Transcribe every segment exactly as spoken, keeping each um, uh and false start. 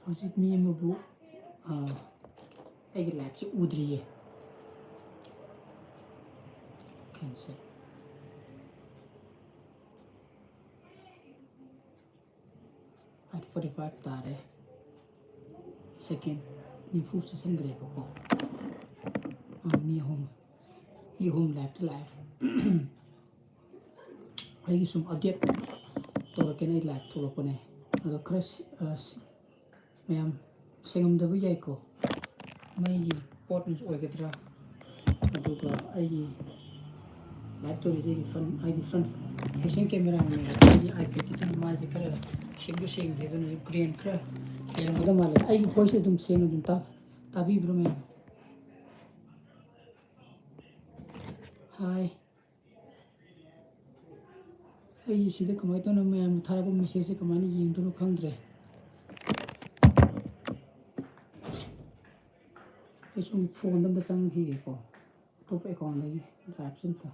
ꯍꯧꯖꯤꯛ ꯃꯤ ꯑꯃꯕꯨ, ꯑ, ꯑꯩꯒꯤ liveꯁꯦ ꯎꯗ꯭ꯔꯤꯌꯦ꯫ Cancel꯫ Eight forty five ꯇꯥꯔꯦ꯫ Second ꯅꯤꯐꯨ ꯆꯠꯁꯤꯟꯈ꯭ꯔꯦꯕꯀꯣ꯫ ꯑ, ꯃꯤ ꯑꯍꯨꯝ, ꯃꯤ ꯑꯍꯨꯝ liveꯇ ꯂꯥꯛꯑꯦ꯫ ꯑꯩꯒꯤ ꯁꯨꯝ update ꯇꯧꯔꯛꯀꯦꯅ ꯑꯩ live ꯊꯣꯛꯂꯛꯄꯅꯦ꯫ ꯑꯗꯣ ꯈꯔ ꯁꯤ-, ꯑ, ꯁꯤ-, ꯃꯌꯥꯝ ꯁꯦꯡꯉꯝꯗꯕ ꯌꯥꯏꯀꯣ꯫ ꯃꯩꯒꯤ ꯄꯣꯠꯅꯁꯨ ꯑꯣꯏꯒꯗ꯭ꯔꯥ? ꯑꯗꯨꯒ ꯑꯩꯒꯤ live ꯇꯧꯔꯤꯁꯦ ꯑꯩꯒꯤ front, ꯑꯩꯒꯤ front facing cameraꯅꯦꯕ꯫ ꯑꯩꯒꯤ iPadꯀꯤ ꯑꯗꯨꯝ ꯃꯥꯏꯁꯦ ꯈꯔ ꯁꯦꯡꯁꯨ ꯁꯦꯡꯗꯦ, ꯑꯗꯨꯅ grain ꯈꯔ ꯂꯩꯔꯝꯒꯗꯕ ꯃꯥꯜꯂꯦ꯫ ꯑꯩꯒꯤ voiceꯁꯦ ꯑꯗꯨꯝ ꯁꯦꯡꯅ ꯑꯗꯨꯝ ꯇꯥ-, ꯇꯥꯕꯤꯕ꯭ꯔꯣ ꯃꯌꯥꯝ? Hi꯫ ꯑꯩꯁꯦ ꯁꯤꯗ ꯀꯃꯥꯏꯅ ꯇꯧꯅ ꯃꯌꯥꯝꯅ ꯊꯥꯔꯛꯄ messageꯁꯦ ꯀꯃꯥꯏꯅ ꯌꯦꯡꯗꯣꯏꯅꯣ ꯈꯪꯗ꯭ꯔꯦ꯫ ꯑꯩ ꯁꯨꯝ phoneꯗ ꯑꯝꯇ ꯆꯪꯉꯛꯈꯤꯒꯦꯀꯣ, ꯑꯇꯣꯞꯄ accountꯗꯒꯤ liveꯁꯦ ꯑꯝꯇ꯫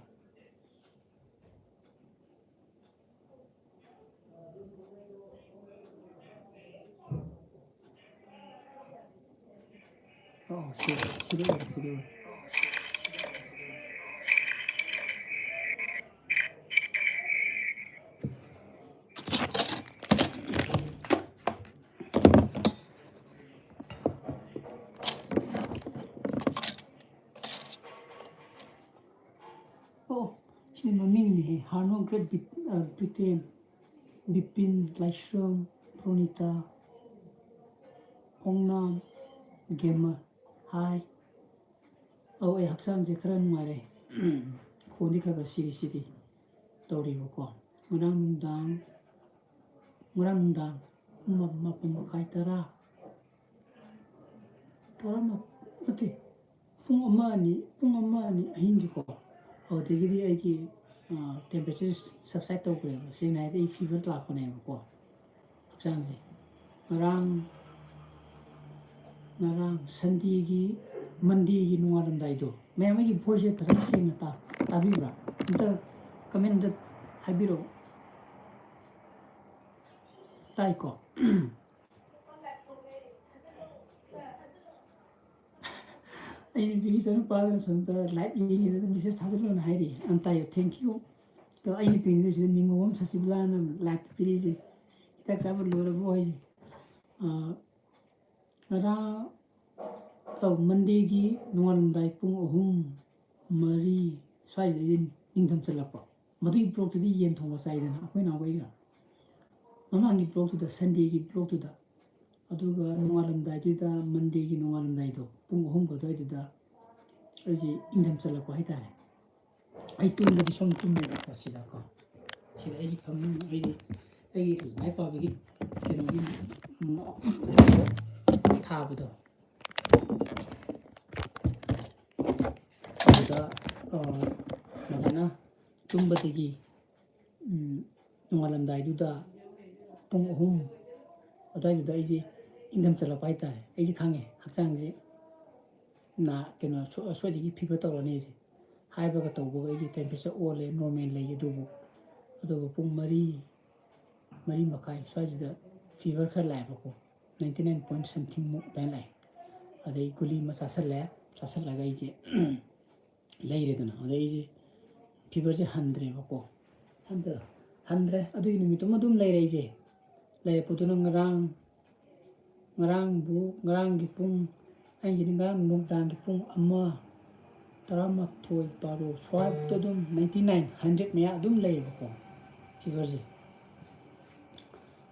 ꯑꯣ, ꯁꯤ, ꯁꯤꯗ ꯑꯣꯏꯔꯦ, ꯁꯤꯗ ꯑꯣꯏꯔꯦ꯫ ꯑꯣ, ꯁꯤ ꯃꯃꯤꯡꯅꯤꯍꯦ, ꯍꯥꯔꯅꯣ ꯒ꯭ꯔꯦꯠ ꯕꯤꯠ-, ꯑ, ꯕ꯭ꯔꯤꯇꯦꯟ꯫ ꯕꯤꯄꯤꯟ, ꯂꯥꯏꯁ꯭ꯔꯝ, ꯄ꯭ꯔꯣꯅꯤꯇꯥ, ꯑꯣꯡꯅꯥꯝ, ꯒꯦꯃꯔ꯫ Hi꯫ ꯑꯧ, ꯑꯩ ꯍꯛꯆꯥꯡꯁꯦ ꯈꯔ ꯅꯨꯡꯉꯥꯏꯔꯦ꯫ ꯈꯣꯟꯗꯤ ꯈꯔ ꯈꯔ ꯁꯤꯔꯤ ꯁꯤꯔꯤ ꯇꯧꯔꯤꯕꯀꯣ꯫ ꯉꯔꯥꯡ ꯅꯨꯡꯗꯥꯡ, ꯉꯔꯥꯡ ꯅꯨꯡꯗꯥꯡ ꯄꯨꯡ ꯃꯥ-, ꯃꯥꯄꯟ ꯃꯈꯥꯏ, ꯇꯔꯥ, ꯇꯔꯥꯃꯥ-, ꯅꯠꯇꯦ, ꯄꯨꯡ ꯑꯃ ꯑꯅꯤ, ꯄꯨꯡ ꯑꯃ ꯑꯅꯤ ꯑꯍꯤꯡꯒꯤꯀꯣ, ꯑꯗꯨꯗꯒꯤꯗꯤ ꯑꯩꯒꯤ, ꯑ, temperature subside ꯇꯧꯈ꯭ꯔꯦꯕ꯫ ꯁꯦꯡꯅ ꯍꯥꯏꯔꯗꯤ ꯑꯩ fever ꯂꯥꯛꯄꯅꯦꯕꯀꯣ, ꯍꯛꯆꯥꯡꯁꯦ꯫ ꯉꯔꯥꯡ, ꯉꯔꯥꯡ Sundayꯒꯤ, Mondayꯒꯤ ꯅꯣꯡꯉꯥꯜꯂꯝꯗꯥꯏꯗꯣ꯫ ꯃꯌꯥꯝ ꯑꯩꯒꯤ voiceꯁꯦ ꯐꯖꯅ ꯁꯦꯡꯅ ꯇꯥ-, ꯇꯥꯕꯤꯕ꯭ꯔꯥ? ꯑꯝꯇ commentꯗ ꯍꯥꯏꯕꯤꯔꯛꯑꯣ꯫ ꯇꯥꯏꯀꯣ? ꯑꯩ ꯅꯨꯄꯤꯒꯤ ꯏꯆꯥꯅꯨꯄꯥꯗꯨꯅ ꯁꯣꯝꯗ live ꯌꯦꯡꯉꯤꯗꯨꯗ message ꯊꯥꯖꯤꯜꯂꯣꯅ ꯍꯥꯏꯔꯤ꯫ ꯑꯟꯇꯥꯏꯌꯣ, thank you꯫ ꯑꯗꯣ ꯑꯩꯅ ꯄꯤꯔꯤꯗꯨ ꯁꯤꯗ ꯅꯤꯡꯉꯣꯝ ꯁꯁꯤꯕꯂꯥꯅ live ꯄꯤꯔꯤꯁꯦ꯫ ꯍꯤꯗꯥꯛ ꯆꯥꯕ ꯂꯣꯏꯔꯕꯣ ꯍꯥꯏꯁꯦ? ꯑꯥ, ꯉꯔꯥꯡ, ꯑꯧ, Mondayꯒꯤ ꯅꯣꯡꯉꯥꯜꯂꯝꯗꯥꯏ ꯄꯨꯡ ꯑꯍꯨꯝ, ꯃꯔꯤ ꯁ꯭ꯋꯥꯏꯁꯤꯗ ꯑꯩꯁꯦ ꯅꯤꯡꯊꯝ ꯆꯜꯂꯛꯄ꯫ ꯃꯗꯨꯒꯤ vlogꯇꯨꯗꯤ ꯌꯦꯟ ꯊꯣꯡꯕ ꯆꯥꯏꯗꯅ ꯑꯩꯈꯣꯏ ꯏꯅꯥꯎꯈꯩꯒ꯫ ꯃꯃꯥꯡꯒꯤ vlogꯇꯨꯗ, Sundayꯒꯤ vlogꯇꯨꯗ꯫ ꯑꯗꯨꯒ ꯅꯣꯡꯉꯥꯜꯂꯝꯗꯥꯏꯗꯨꯗ, Mondayꯒꯤ ꯅꯣꯡꯉꯥꯜꯂꯝꯗꯥꯏꯗꯣ, ꯄꯨꯡ ꯑꯍꯨꯝꯒ ꯑꯗꯨꯋꯥꯏꯗꯨꯗ ꯑꯩꯁꯦ ꯏꯪꯊꯝ ꯆꯜꯂꯛꯄ ꯍꯥꯏꯇꯥꯔꯦ꯫ ꯑꯩ ꯇꯨꯝꯕꯗꯤ ꯁꯣꯝ ꯇꯨꯝꯃꯦꯕꯀꯣ, ꯁꯤꯗꯀꯣ꯫ ꯁꯤꯗ ꯑꯩꯒꯤ ꯐꯃꯨꯡ, ꯑꯩꯒꯤ, ꯑꯩꯒꯤ ꯂꯥꯏꯔꯤꯛ ꯄꯥꯕꯒꯤ ꯀꯩꯅꯣꯒꯤ, ꯎꯝ, ꯊꯥꯕꯗꯣ꯫ ꯑꯗꯨꯗ, ꯑ, ꯑꯗꯨꯃꯥꯏꯅ ꯇꯨꯝꯕꯗꯒꯤ, ꯎꯝ, ꯅꯣꯡꯉꯥꯜꯂꯝꯗꯥꯏꯗꯨꯗ ꯄꯨꯡ ꯑꯍꯨꯝ ꯑꯗꯨꯋꯥꯏꯗꯨꯗ ꯑꯩꯁꯦ ꯏꯪꯊꯝ ꯆꯜꯂꯛꯄ ꯍꯥꯏꯇꯥꯔꯦ꯫ ꯑꯩꯁꯦ ꯈꯪꯉꯦ, ꯍꯛꯆꯥꯡꯁꯦ ꯅꯥ-, ꯀꯩꯅꯣ, ꯁꯣ-, ꯁꯣꯏꯗꯒꯤ fever ꯇꯧꯔꯅꯤ ꯑꯩꯁꯦ꯫ ꯍꯥꯏꯕꯒ ꯇꯧꯕꯒ ꯑꯩꯁꯦ temperature ꯑꯣꯜꯂꯦ, normal ꯂꯩ꯫ ꯑꯗꯨꯕꯨ, ꯑꯗꯨꯕꯨ ꯄꯨꯡ ꯃꯔꯤ, ꯃꯔꯤ ꯃꯈꯥꯏ ꯁ꯭ꯋꯥꯏꯁꯤꯗ fever ꯈꯔ ꯂꯥꯛꯑꯦꯕꯀꯣ, ninety nine point something ꯃꯨꯛ ꯑꯗꯨꯃꯥꯏꯅ ꯂꯥꯛꯑꯦ꯫ ꯑꯗꯩ ꯒꯨꯂꯤ ꯑꯃ ꯆꯥꯁꯜꯂꯦ, ꯆꯥꯁꯜꯂꯒ ꯑꯩꯁꯦ ꯂꯩꯔꯦꯗꯅ꯫ ꯑꯗꯩ ꯑꯩꯁꯦ feverꯁꯦ ꯍꯟꯗ꯭ꯔꯦꯕꯀꯣ, ꯍꯟꯗ-, ꯍꯟꯗ꯭ꯔꯦ꯫ ꯑꯗꯨꯒꯤ ꯅꯨꯃꯤꯠꯇꯨꯃ ꯑꯗꯨꯝ ꯂꯩꯔꯦ ꯑꯩꯁꯦ꯫ ꯂꯩꯔꯛꯄꯗꯨꯅ ꯉꯔꯥꯡ, ꯉꯔꯥꯡꯕꯨ, ꯉꯔꯥꯡꯒꯤ ꯄꯨꯡ, ꯑꯩꯁꯤꯅ ꯉꯔꯥꯡ ꯅꯨꯡꯗꯥꯡꯒꯤ ꯄꯨꯡ ꯑꯃ, ꯇꯔꯥꯃꯥꯊꯣꯏ, ꯕꯥꯔꯣ ꯁ꯭ꯋꯥꯏꯐꯥꯎꯗ ꯑꯗꯨꯝ ninety nine, hundred ꯃꯌꯥ ꯑꯗꯨꯝ ꯂꯩꯌꯦꯕꯀꯣ, feverꯁꯦ꯫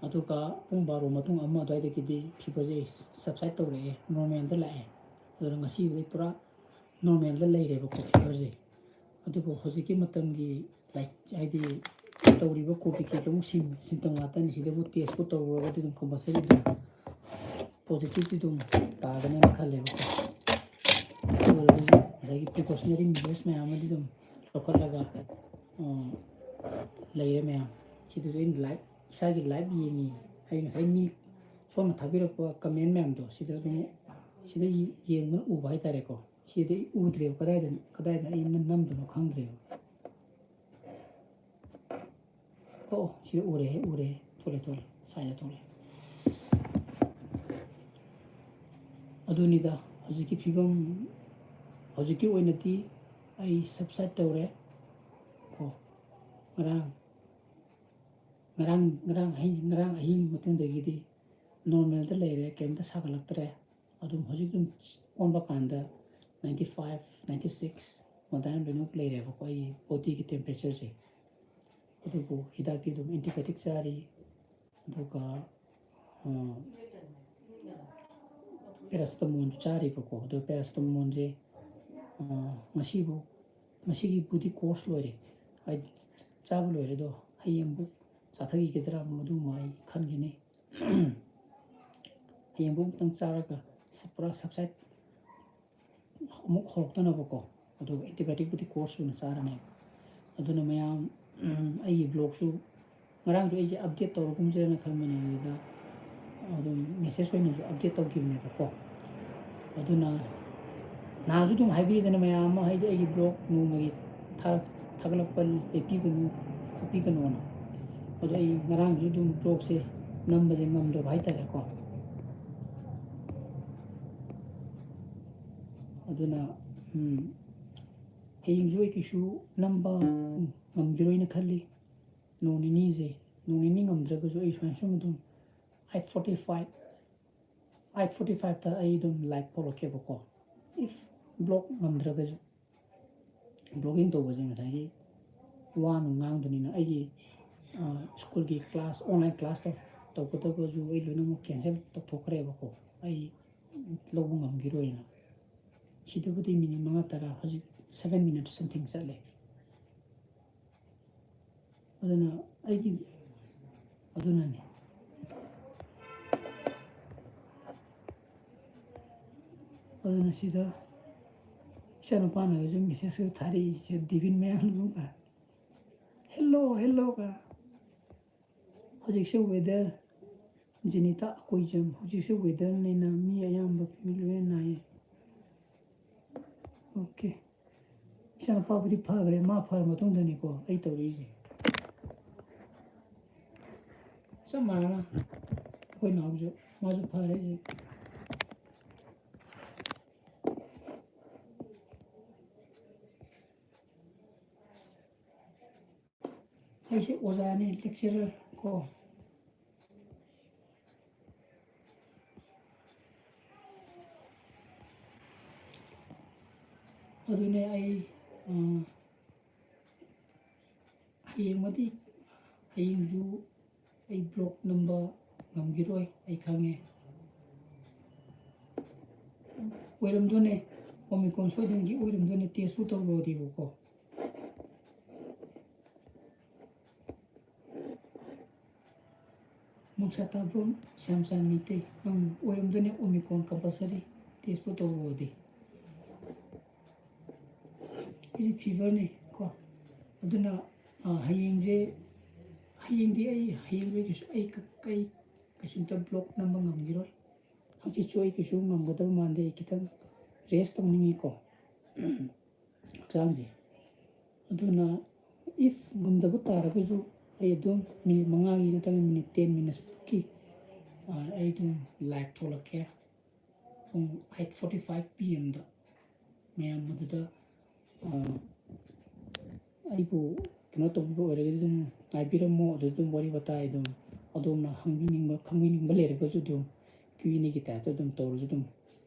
ꯑꯗꯨꯒ ꯄꯨꯡ ꯕꯥꯔꯣ ꯃꯇꯨꯡ ꯑꯃ ꯑꯗꯨꯋꯥꯏꯗꯒꯤꯗꯤ feverꯁꯦ subside ꯇꯧꯔꯛꯑꯦ, normalꯗ ꯂꯥꯛꯑꯦ꯫ ꯑꯗꯨꯅ ꯉꯁꯤꯕꯨꯗꯤ ꯄꯨꯔꯥ normalꯗ ꯂꯩꯔꯦꯕꯀꯣ, feverꯁꯦ꯫ ꯑꯗꯨꯕꯨ ꯍꯧꯖꯤꯛꯀꯤ ꯃꯇꯝꯒꯤ ꯂꯥꯏ-, ꯍꯥꯏꯗꯤ ꯇꯧꯔꯤꯕ COVID ꯀꯤ ꯑꯗꯨꯝ ꯁꯤꯝ-, symptom ꯉꯥꯛꯇꯅꯤ꯫ ꯁꯤꯗꯕꯨ test ꯄꯨ ꯇꯧꯔꯨꯔꯒꯗꯤ ꯑꯗꯨꯝ compulsory ꯑꯗꯨꯝ positiveꯇꯤ ꯑꯗꯨꯝ ꯇꯥꯒꯅꯦꯅ ꯈꯜꯂꯦꯕꯀꯣ꯫ ꯑꯗꯨ ꯑꯣꯏꯔꯒꯁꯨ ꯉꯁꯥꯏꯒꯤ precautionary measures ꯃꯌꯥꯝ ꯑꯃꯗꯤ ꯑꯗꯨꯝ ꯂꯧꯈꯠꯂꯒ, ꯑ, ꯂꯩꯔꯦ ꯃꯌꯥꯝ꯫ ꯁꯤꯗꯁꯨ ꯑꯩꯅ live, ꯏꯁꯥꯒꯤ live ꯌꯦꯡꯉꯤ꯫ ꯑꯩ ꯉꯁꯥꯏ ꯃꯤ ꯁꯣꯝꯅ ꯊꯥꯕꯤꯔꯛꯄ comment ꯃꯌꯥꯝꯗꯣ ꯁꯤꯗ ꯑꯗꯨꯝ, ꯁꯤꯗ ꯌꯦꯡꯕꯅ ꯎꯕ ꯍꯥꯏꯇꯥꯔꯦꯀꯣ꯫ ꯁꯤꯗꯤ ꯎꯗ꯭ꯔꯦꯕ, ꯀꯗꯥꯏꯗ, ꯀꯗꯥꯏꯗ ꯑꯩꯅ ꯅꯝꯗꯣꯏꯅꯣ ꯈꯪꯗ꯭ꯔꯦꯕ꯫ ꯑꯣ, ꯁꯤꯗ ꯎꯔꯦ, ꯎꯔꯦ, ꯊꯣꯛꯂꯦ, ꯊꯣꯛꯂꯦ, ꯁ꯭ꯋꯥꯏꯗ ꯊꯣꯛꯂꯦ꯫ ꯑꯗꯨꯅꯤꯗ ꯍꯧꯖꯤꯛꯀꯤ ꯐꯤꯕꯝ, ꯍꯧꯖꯤꯛꯀꯤ ꯑꯣꯏꯅꯗꯤ ꯑꯩ subside ꯇꯧꯔꯦ ꯀꯣ꯫ ꯉꯔꯥꯡ, ꯉꯔꯥꯡ, ꯉꯔꯥꯡ ꯑꯍꯤꯡ, ꯉꯔꯥꯡ ꯑꯍꯤꯡ ꯃꯇꯨꯡꯗꯒꯤꯗꯤ normalꯗ ꯂꯩꯔꯦ, ꯀꯩꯝꯇ ꯁꯥꯒꯠꯂꯛꯇ꯭ꯔꯦ꯫ ꯑꯗꯨꯝ ꯍꯧꯖꯤꯛ ꯑꯗꯨꯝ ꯑꯣꯟꯕ ꯀꯥꯟꯗ ninety five, ninety six ꯑꯗꯨꯃꯥꯏꯅ ꯂꯣꯏꯅꯃꯛ ꯂꯩꯔꯦꯕꯀꯣ, ꯑꯩꯒꯤ bodyꯒꯤ temperatureꯁꯦ꯫ ꯑꯗꯨꯕꯨ ꯍꯤꯗꯥꯛꯇꯤ ꯑꯗꯨꯝ antibiotic ꯆꯥꯔꯤ, ꯑꯗꯨꯒ, ꯑ, paracetamolꯁꯨ ꯆꯥꯔꯤꯕꯀꯣ꯫ ꯑꯗꯣ paracetamolꯁꯦ, ꯑ, ꯉꯁꯤꯕꯨ, ꯉꯁꯤꯒꯤꯕꯨꯗꯤ course ꯂꯣꯏꯔꯦ, ꯍꯥꯏꯗꯤ ꯆꯥꯕ ꯂꯣꯏꯔꯦ꯫ ꯑꯗꯣ ꯍꯌꯦꯡꯕꯨ ꯆꯥꯊꯈꯤꯒꯗ꯭ꯔꯥ, ꯃꯗꯨꯃ ꯑꯩ ꯈꯟꯈꯤꯅꯤ꯫ ꯍꯌꯦꯡꯕꯨ ꯑꯃꯨꯛꯇꯪ ꯆꯥꯔꯒ ꯁ-, ꯄꯨꯔꯥ subside ꯑꯃꯨꯛ ꯍꯧꯔꯛꯇꯅꯕꯀꯣ꯫ ꯑꯗꯨꯒ antibioticꯄꯨꯗꯤ course ꯑꯣꯏꯅ ꯆꯥꯔꯅꯦꯕ꯫ ꯑꯗꯨꯅ ꯃꯌꯥꯝ, ꯎꯝ, ꯑꯩꯒꯤ vlogꯁꯨ ꯉꯔꯥꯡꯁꯨ ꯑꯩꯁꯦ update ꯇꯧꯔꯒꯨꯝꯁꯤꯔꯅ ꯈꯟꯕꯅꯦ, ꯑꯗꯨꯗ ꯑꯗꯨꯝ message ꯑꯣꯏꯅꯁꯨ update ꯇꯧꯈꯤꯕꯅꯦꯕꯀꯣ꯫ ꯑꯗꯨꯅ ꯅꯍꯥꯟꯁꯨ ꯑꯗꯨꯝ ꯍꯥꯏꯕꯤꯔꯤꯗꯅ ꯃꯌꯥꯝ ꯑꯃ, ꯍꯥꯏꯗꯤ ꯑꯩꯒꯤ vlog ꯅꯣꯡꯃꯒꯤ ꯊꯥꯔꯛ-, ꯊꯥꯒꯠꯂꯛꯄ ꯂꯦꯞꯄꯤꯒꯅꯨ ꯈꯣꯠꯄꯤꯒꯅꯨꯅ꯫ ꯑꯗꯣ ꯑꯩ ꯉꯔꯥꯡꯁꯨ ꯑꯗꯨꯝ vlogꯁꯦ ꯅꯝꯕꯁꯦ ꯉꯝꯗꯕ ꯍꯥꯏꯇꯥꯔꯦꯀꯣ꯫ ꯑꯗꯨꯅ, ꯎꯝ, ꯍꯌꯦꯡꯁꯨ ꯑꯩ ꯀꯩꯁꯨ ꯅꯝꯕ ꯉꯝꯈꯤꯔꯣꯏꯅ ꯈꯜꯂꯤ꯫ ꯅꯣꯡ ꯅꯤꯅꯤꯁꯦ, ꯅꯣꯡ ꯅꯤꯅꯤ ꯉꯝꯗ꯭ꯔꯒꯁꯨ ꯑꯩ ꯁꯨꯃꯥꯏꯅ ꯁꯨꯝ ꯑꯗꯨꯝ eight forty five, eight forty fiveꯇ ꯑꯩ ꯑꯗꯨꯝ live ꯊꯣꯛꯂꯛꯀꯦꯕꯀꯣ꯫ If vlog ꯉꯝꯗ꯭ꯔꯒꯁꯨ, vlogging ꯇꯧꯕꯁꯦ ꯉꯁꯥꯏꯒꯤ ꯋꯥ ꯅꯨꯡ ꯉꯥꯡꯗꯣꯏꯅꯤꯅ ꯑꯩꯒꯤ, ꯑ, ꯁ꯭ꯀꯨꯜꯒꯤ class, online class ꯇꯧ-, ꯇꯧꯒꯗꯕꯁꯨ ꯑꯩ ꯂꯣꯏꯅꯃꯛ cancel ꯇꯧꯊꯣꯛꯈ꯭ꯔꯦꯕꯀꯣ, ꯑꯩ ꯂꯧꯕ ꯉꯝꯈꯤꯔꯣꯏꯅ꯫ ꯁꯤꯗꯕꯨꯗꯤ minute ꯃꯉꯥ ꯇꯔꯥ, ꯍꯧꯖꯤꯛ seven minutes something ꯆꯠꯂꯦ꯫ ꯑꯗꯨꯅ ꯑꯩꯒꯤ, ꯑꯗꯨꯅꯅꯤ꯫ ꯑꯗꯨꯅ ꯁꯤꯗ ꯏꯆꯥꯅꯨꯄꯥꯅꯒꯁꯨ messageꯁꯨ ꯊꯥꯔꯛꯏ, ꯁꯦ ꯗꯦꯕꯤꯟ ꯃꯌꯥꯝ ꯑꯃꯒ, "Hello, hello" ꯒ꯫ ꯍꯧꯖꯤꯛꯁꯦ weather, ꯖꯦꯅꯤꯇꯥ ꯑꯀꯣꯏꯖꯝ, ꯍꯧꯖꯤꯛꯁꯦ weatherꯅꯤꯅ ꯃꯤ ꯑꯌꯥꯝꯕ ꯂꯣꯏꯅ ꯅꯥꯏꯌꯦ꯫ Okay꯫ ꯏꯆꯥꯅꯨꯄꯥꯕꯨꯗꯤ ꯐꯈ꯭ꯔꯦ, ꯃꯥ ꯐꯔ ꯃꯇꯨꯡꯗꯅꯤꯀꯣ ꯑꯩ ꯇꯧꯔꯛꯏꯁꯦ꯫ ꯆꯞ ꯃꯥꯟꯅꯅ ꯑꯩꯈꯣꯏ ꯅꯥꯎꯁꯨ, ꯃꯥꯁꯨ ꯐꯔꯦ ꯍꯧꯖꯤꯛ꯫ ꯑꯩꯁꯦ ꯑꯣꯖꯥꯅꯦ, lecturer ꯀꯣ꯫ ꯑꯗꯨꯅꯦ ꯑꯩ, ꯑ, ꯍꯌꯦꯡꯃꯗꯤ, ꯍꯌꯦꯡꯁꯨ ꯑꯩ vlog ꯅꯝꯕ ꯉꯝꯈꯤꯔꯣꯏ, ꯑꯩ ꯈꯪꯉꯦ꯫ ꯑꯣꯏꯔꯝꯗꯣꯏꯅꯦ, Omicron ꯁꯣꯏꯗꯅꯒꯤ ꯑꯣꯏꯔꯝꯗꯣꯏꯅꯦ, test ꯄꯨ ꯇꯧꯔꯨꯔꯗꯤꯕꯀꯣ꯫ ꯃꯣꯡꯁꯥ ꯇꯥꯕ꯭ꯔꯣ? ꯁ꯭ꯌꯥꯝꯆꯥꯟ ꯃꯩꯇꯩ꯫ ꯑꯪ, ꯑꯣꯏꯔꯝꯗꯣꯏꯅꯦ, Omicron compulsory test ꯄꯨ ꯇꯧꯔꯨꯔꯗꯤ꯫ ꯑꯩꯁꯦ fever ꯅꯦ ꯀꯣ꯫ ꯑꯗꯨꯅ, ꯑ, ꯍꯌꯦꯡꯁꯦ, ꯍꯌꯦꯡꯗꯤ ꯑꯩ, ꯍꯌꯦꯡꯗꯤ ꯀꯩꯁꯨ, ꯑꯩ ꯀ-, ꯑꯩ ꯀꯩꯁꯨꯝꯇ vlog ꯅꯝꯕ ꯉꯝꯈꯤꯔꯣꯏ꯫ ꯍꯪꯆꯤꯠꯁꯨ ꯑꯩ ꯀꯩꯁꯨ ꯉꯝꯒꯗꯕ ꯃꯥꯟꯗꯦ, ꯑꯩ ꯈꯤꯇꯪ rest ꯇꯧꯅꯤꯡꯉꯤꯀꯣ꯫ ꯍꯛꯆꯥꯡꯁꯦ꯫ ꯑꯗꯨꯅ if ꯉꯝꯗꯕ ꯇꯥꯔꯒꯁꯨ ꯑꯩ ꯑꯗꯨꯝ minute ꯃꯉꯥꯒꯤ ꯅꯠꯇ꯭ꯔꯒ minute ten minutes ꯀꯤ, ꯑ, ꯑꯩ ꯑꯗꯨꯝ live ꯊꯣꯛꯂꯛꯀꯦ꯫ ꯄꯨꯡ eight forty five P M ꯗ꯫ ꯃꯌꯥꯝ ꯑꯗꯨꯗ, ꯑ, ꯑꯩꯕꯨ ꯀꯩꯅꯣ ꯇꯧꯕꯤꯕ ꯑꯣꯏꯔꯒꯗꯤ ꯑꯗꯨꯝ ꯉꯥꯏꯕꯤꯔꯝꯃꯣ꯫ ꯑꯗꯨ ꯑꯗꯨꯝ ꯋꯥꯔꯤ ꯋꯥꯇꯥꯏ ꯑꯗꯨꯝ ꯑꯗꯣꯝꯅ ꯍꯪꯕꯤꯅꯤꯡꯕ, ꯈꯪꯕꯤꯅꯤꯡꯕ ꯂꯩꯔꯒꯁꯨ ꯑꯗꯨꯝ Q and A ꯒꯤ type ꯇ ꯑꯗꯨꯝ ꯇꯧꯔꯁꯨ ꯑꯗꯨꯝ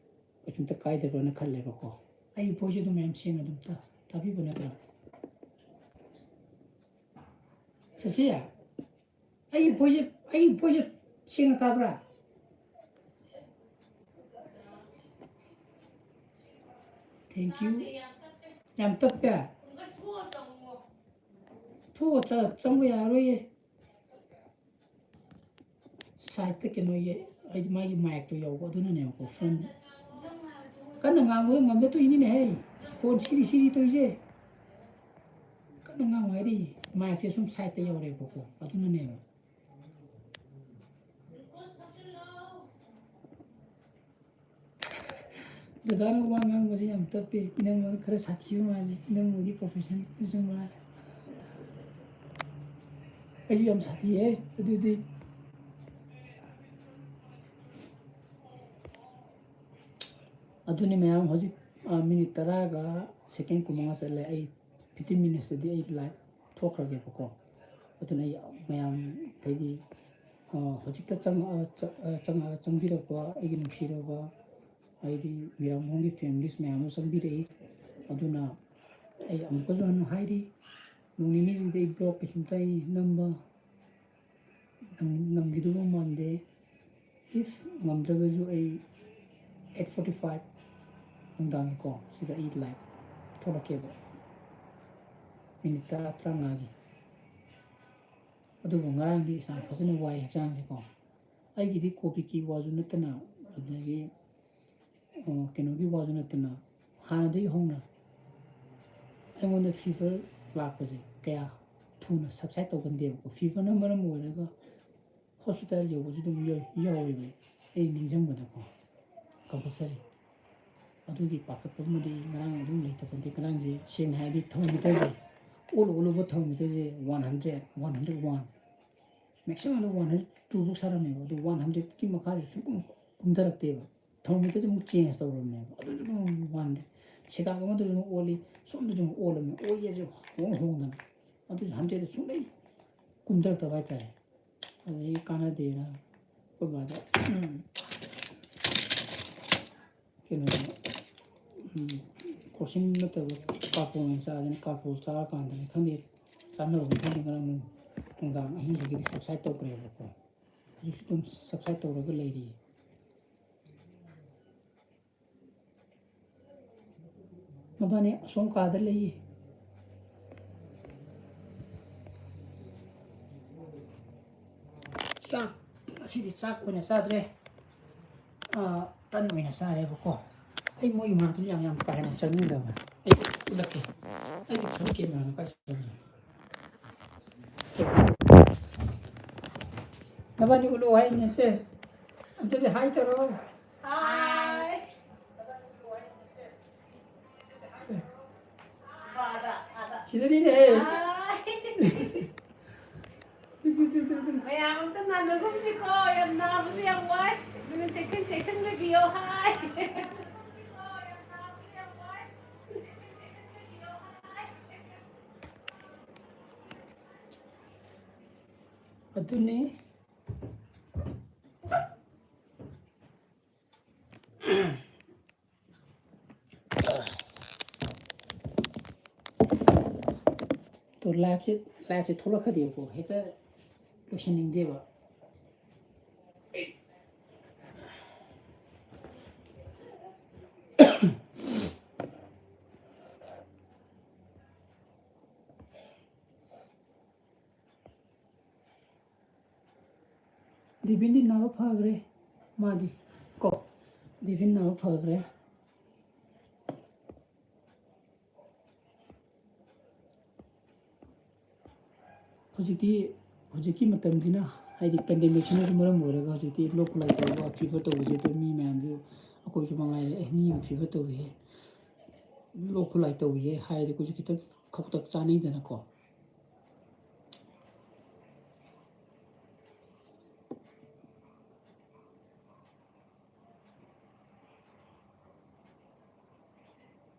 ꯀꯩꯁꯨꯝꯇ ꯀꯥꯏꯗꯕ꯭ꯔꯅ ꯈꯜꯂꯦꯕꯀꯣ꯫ ꯑꯩꯒꯤ voice ꯁꯦ ꯑꯗꯨꯝ ꯃꯌꯥꯝ ꯁꯦꯡꯅ ꯑꯗꯨꯝ ꯇꯥ-, ꯇꯥꯕꯤꯕ ꯅꯠꯇ꯭ꯔꯥ? ꯁꯁꯤ, ꯑꯩꯒꯤ voice ꯁꯦ, ꯑꯩꯒꯤ voice ꯁꯦ ꯁꯦꯡꯅ ꯇꯥꯕ꯭ꯔꯥ? Thank you꯫ ꯌꯥꯝ ꯇꯞꯄꯦ? ꯊꯣꯛꯑ ꯆ-, ꯆꯪꯕ ꯌꯥꯔꯣꯏꯌꯦ꯫ Side ꯇ ꯀꯩꯅꯣ ꯌꯦ-, ꯍꯥꯏꯗꯤ ꯃꯥꯒꯤ mic ꯇꯣ ꯌꯥꯎꯕ, ꯑꯗꯨꯅꯅꯦꯕꯀꯣ꯫ Front ꯀꯟꯅ ꯉꯥꯡꯕꯗꯣ ꯉꯝꯗ ꯇꯣꯛꯏꯅꯤꯅꯦꯍꯦ꯫ Phone ꯁꯤꯔꯤ ꯁꯤꯔꯤ ꯇꯧꯔꯤꯁꯦ꯫ ꯀꯟꯅ ꯉꯥꯡꯉꯨ ꯍꯥꯏꯔꯤ꯫ Mic ꯁꯦ ꯁꯨꯝ side ꯇ ꯌꯧꯔꯦꯕꯀꯣ, ꯑꯗꯨꯅꯅꯦꯕ꯫ ꯗꯗꯥꯅ ꯋꯥ ꯉꯥꯡꯕꯁꯦ ꯌꯥꯝ ꯇꯞꯄꯦ꯫ ꯏꯅꯝꯃꯅ ꯈꯔ ꯁꯥꯊꯤꯕ ꯃꯥꯜꯂꯦ꯫ ꯏꯅꯝꯃꯗꯤ professional ꯁꯨ ꯃꯥꯜꯂꯦ꯫ ꯑꯩꯁꯨ ꯌꯥꯝ ꯁꯥꯊꯤꯍꯦ ꯑꯗꯨꯗꯤ꯫ ꯑꯗꯨꯅꯤ ꯃꯌꯥꯝ, ꯍꯧꯖꯤꯛ, ꯑ, minute ꯇꯔꯥꯒ second ꯀꯨꯟꯃꯉꯥ ꯆꯠꯂꯦ꯫ ꯑꯩ fifteen minutes ꯇꯗꯤ ꯑꯩ live ꯊꯣꯛꯈ꯭ꯔꯒꯦꯕꯀꯣ꯫ ꯑꯗꯨꯅ ꯑꯩ ꯃꯌꯥꯝ, ꯍꯥꯏꯗꯤ, ꯑ, ꯍꯧꯖꯤꯛꯇ ꯆꯪꯉꯛꯑ-, ꯆ-, ꯑ, ꯆꯪꯉꯛꯑ-, ꯆꯪꯕꯤꯔꯛꯄ ꯑꯩꯒꯤ ꯅꯨꯡꯁꯤꯔꯕ, ꯍꯥꯏꯗꯤ, ꯃꯤꯔꯥꯡ ꯍꯣꯝꯒꯤ families ꯃꯌꯥꯝ ꯑꯃ ꯆꯪꯕꯤꯔꯛꯏ꯫ ꯑꯗꯨꯅ ꯑꯩ ꯑꯃꯨꯛꯀꯁꯨ ꯍꯟꯅ ꯍꯥꯏꯔꯤ, ꯅꯣꯡ ꯅꯤꯅꯤꯁꯤꯗ ꯑꯩ vlog ꯀꯩꯁꯨꯝꯇ ꯑꯩ ꯅꯝꯕ ꯉꯝ-, ꯉꯝꯈꯤꯗꯧꯕ ꯃꯥꯟꯗꯦ꯫ If ꯉꯝꯗ꯭ꯔꯒꯁꯨ ꯑꯩ eight forty five ꯅꯨꯡꯗꯥꯡꯒꯤꯀꯣ, ꯁꯤꯗ ꯑꯩ live ꯊꯣꯛꯂꯛꯀꯦꯕ, minute ꯇꯔꯥ, ꯇꯔꯥꯃꯉꯥꯒꯤ꯫ ꯑꯗꯨꯕꯨ ꯉꯔꯥꯡꯗꯤ ꯏꯁꯥ ꯐꯖꯅ ꯋꯥꯏ ꯍꯛꯆꯥꯡꯁꯦꯀꯣ꯫ ꯑꯩꯒꯤꯗꯤ ꯀꯣꯚꯤꯗꯀꯤ ꯋꯥꯁꯨ ꯅꯠꯇꯅ, ꯑꯗꯒꯤ, ꯑ, ꯀꯩꯅꯣꯒꯤ ꯋꯥꯁꯨ ꯅꯠꯇꯅ, ꯍꯥꯟꯅꯗꯒꯤ ꯍꯧꯅ ꯑꯩꯉꯣꯟꯗ fever ꯂꯥꯛꯄꯁꯦ ꯀꯌꯥ ꯊꯨꯅ subside ꯇꯧꯒꯟꯗꯦꯕꯀꯣ꯫ Feverꯅ ꯃꯔꯝ ꯑꯣꯏꯔꯒ hospital ꯌꯧꯕꯁꯨ ꯑꯗꯨꯝ ꯌꯥꯎ-, ꯌꯥꯎꯋꯦꯕ꯫ ꯑꯩ ꯅꯤꯡꯁꯤꯡꯕꯗꯀꯣ, compulsory꯫ ꯑꯗꯨꯒꯤ ꯄꯥꯈꯠꯄ ꯑꯃꯗꯤ ꯉꯔꯥꯡ ꯑꯗꯨꯝ ꯂꯩꯇꯕ ꯅꯠꯇꯦ꯫ ꯉꯔꯥꯡꯁꯦ ꯁꯦꯡꯅ ꯍꯥꯏꯔꯗꯤ thermometerꯁꯦ, all ꯑꯣꯜꯂꯨꯕ thermometerꯁꯦ one hundred, one hundred one, maximum ꯑꯗꯨ one hundred two ꯐꯥꯎ ꯁꯥꯔꯝꯃꯦꯕ꯫ ꯑꯗꯨ one hundredꯀꯤ ꯃꯈꯥꯗꯤ ꯁꯨꯡꯀꯨꯝ ꯀꯨꯝꯊꯔꯛꯇꯦꯕ꯫ Thermometerꯁꯦ ꯑꯃꯨꯛ change ꯇꯧꯔꯕꯅꯦꯕ꯫ ꯑꯗꯨꯁꯨ ꯑꯗꯨꯝ one hundred꯫ ꯁꯦꯒꯥꯛ ꯑꯃꯗꯁꯨ ꯑꯗꯨꯝ ꯑꯣꯜꯂꯤ, ꯁꯣꯝꯗꯁꯨ ꯑꯃꯨꯛ ꯑꯣꯜꯂꯕꯅꯦ꯫ ꯑꯣꯏꯒꯦꯁꯦ ꯍꯣꯡ ꯍꯣꯡꯗꯅ꯫ ꯑꯗꯨꯁꯨ hundredꯇ ꯁꯨꯡꯂꯩ ꯀꯨꯝꯊꯔꯛꯇꯕ ꯍꯥꯏꯇꯥꯔꯦ꯫ ꯑꯗꯒꯤ ꯀꯥꯟꯅꯗꯦꯅ ꯑꯩꯈꯣꯏ ꯕꯥꯗ, ꯀꯩꯅꯣꯗ, ꯎꯝ, ꯀ꯭ꯔꯣꯁꯤꯟ ꯅꯠꯇꯕ ꯀꯥꯔꯄꯣꯟ ꯑꯣꯏꯅ ꯆꯥꯗꯅ, ꯀꯥꯔꯄꯣꯟ ꯆꯥꯔꯀꯥꯟꯗꯅꯤ ꯈꯪꯗꯦ, ꯆꯥꯅꯕꯅꯤ ꯈꯪꯗꯦ, ꯉꯔꯥꯡ ꯅꯨꯡꯗꯥꯡ ꯑꯍꯤꯡꯗꯒꯤꯗꯤ subside ꯇꯧꯈ꯭ꯔꯦꯕꯀꯣ꯫ ꯍꯧꯖꯤꯛꯁꯨ ꯑꯗꯨꯝ subside ꯇꯧꯔꯒ ꯂꯩꯔꯤ꯫ ꯃꯕꯥꯅꯤ ꯑꯁꯣꯝ ꯀꯥꯗ ꯂꯩꯌꯦ꯫ ꯆꯥꯛ, ꯉꯁꯤꯗꯤ ꯆꯥꯛ ꯑꯣꯏꯅ ꯆꯥꯗ꯭ꯔꯦ꯫ ꯑꯥ, ꯇꯟ ꯑꯣꯏꯅ ꯆꯥꯔꯦꯕꯀꯣ꯫ ꯑꯩ ꯃꯣꯏꯒꯤ ꯃꯅꯥꯛꯇ ꯌꯥꯝ, ꯌꯥꯝ ꯀꯥ ꯍꯦꯟꯅ ꯆꯪꯅꯤꯡꯗꯕ꯫ ꯑꯩ ꯎꯠꯂꯛꯀꯦ꯫ ꯑꯩꯒꯤ front cameraꯅ ꯀꯥꯏ ꯆꯠꯈ꯭ꯔꯦ? ꯅꯕꯥꯅꯤ ꯎꯠꯂꯣ ꯍꯥꯏꯅꯦ ꯁꯦ꯫ ꯑꯝꯇꯗꯤ hi ꯇꯧꯔꯣ꯫ Hi꯫ ꯁꯤꯗꯅꯤꯅꯦ꯫ Hi꯫ ꯃꯌꯥꯝ ꯑꯝꯇ ꯅꯥꯟꯅꯒꯨꯝꯁꯤꯀꯣ, ꯌꯥꯝ ꯅꯥꯕꯁꯦ ꯌꯥꯝ ꯋꯥꯏ꯫ ꯑꯗꯨꯅ ꯆꯦꯛꯁꯤꯟ ꯆꯦꯛꯁꯤꯟ ꯂꯩꯕꯤꯌꯣ꯫ Hi꯫ ꯑꯗꯨꯅꯤ꯫ ꯇꯣ, ꯂꯥꯏꯐꯁꯦ, ꯂꯥꯏꯐꯁꯦ ꯊꯣꯛꯂꯛꯀꯗꯦꯕꯀꯣ, ꯍꯦꯛꯇ ꯂꯣꯏꯁꯤꯟꯅꯤꯡꯗꯦꯕ꯫ ꯗꯦꯕꯤꯟꯗꯤ ꯅꯥꯕ ꯐꯈ꯭ꯔꯦ꯫ ꯃꯥꯗꯤ ꯀꯣ, ꯗꯦꯕꯤꯟ ꯅꯥꯕ ꯐꯈ꯭ꯔꯦ꯫ ꯍꯧꯖꯤꯛꯇꯤ, ꯍꯧꯖꯤꯛꯀꯤ ꯃꯇꯝꯁꯤꯅ, ꯍꯥꯏꯗꯤ pandemic ꯁꯤꯅꯁꯨ ꯃꯔꯝ ꯑꯣꯏꯔꯒ ꯍꯧꯖꯤꯛꯇꯤ ꯂꯣꯛ ꯈꯨꯂꯥꯏ ꯇꯧꯕ, fever ꯇꯧꯕꯁꯦ ꯑꯗꯨꯝ ꯃꯤ ꯃꯌꯥꯝꯁꯨ, ꯑꯩꯈꯣꯏꯁꯨ ꯃꯉꯥꯏꯔꯦ, "ꯑꯦ, ꯃꯤ ꯑꯃ fever ꯇꯧꯏꯍꯦ, ꯂꯣꯛ ꯈꯨꯂꯥꯏ ꯇꯧꯏꯍꯦ" ꯍꯥꯏꯔꯗꯤ ꯑꯩꯈꯣꯏꯁꯨ ꯈꯤꯇꯪ ꯈꯧꯇꯛ ꯆꯥꯅꯩꯗꯅꯀꯣ꯫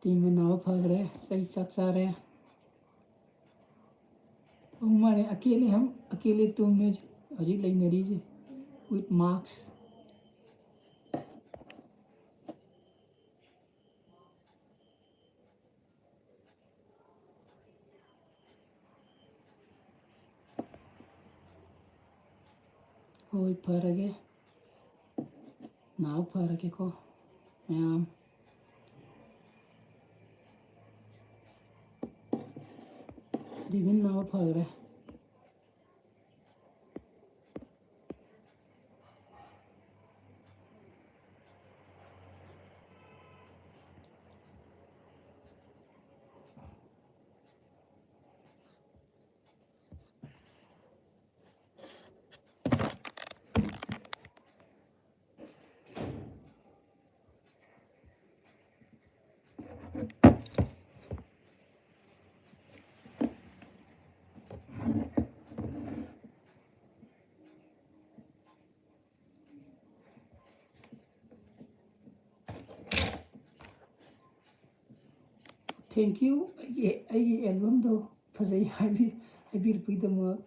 ꯇꯤꯝ ꯑꯅꯥꯕ ꯐꯈ꯭ꯔꯦ, ꯆꯩ ꯆꯥꯛ ꯆꯥꯔꯦ꯫ ꯑꯍꯨꯝ ꯃꯥꯅꯦ, ꯑꯀꯦꯂꯦ ꯍꯝ, ꯑꯀꯦꯂꯦ ꯇꯨꯝꯃꯦ ꯍꯧꯖꯤꯛ ꯂꯩꯅꯔꯤꯁꯦ, with mask꯫ ꯍꯣꯏ, ꯐꯔꯒꯦ꯫ ꯅꯥꯕ ꯐꯔꯒꯦꯀꯣ ꯃꯌꯥꯝ꯫ ꯗꯦꯕꯤꯟ ꯅꯥꯕ ꯐꯈ꯭ꯔꯦ꯫ Thank you, ꯑꯩꯒꯤ, ꯑꯩꯒꯤ album ꯗꯣ ꯐꯖꯩ ꯍꯥꯏꯕꯤ-, ꯍꯥꯏꯕꯤꯔꯛꯄꯒꯤꯗꯃꯛ꯫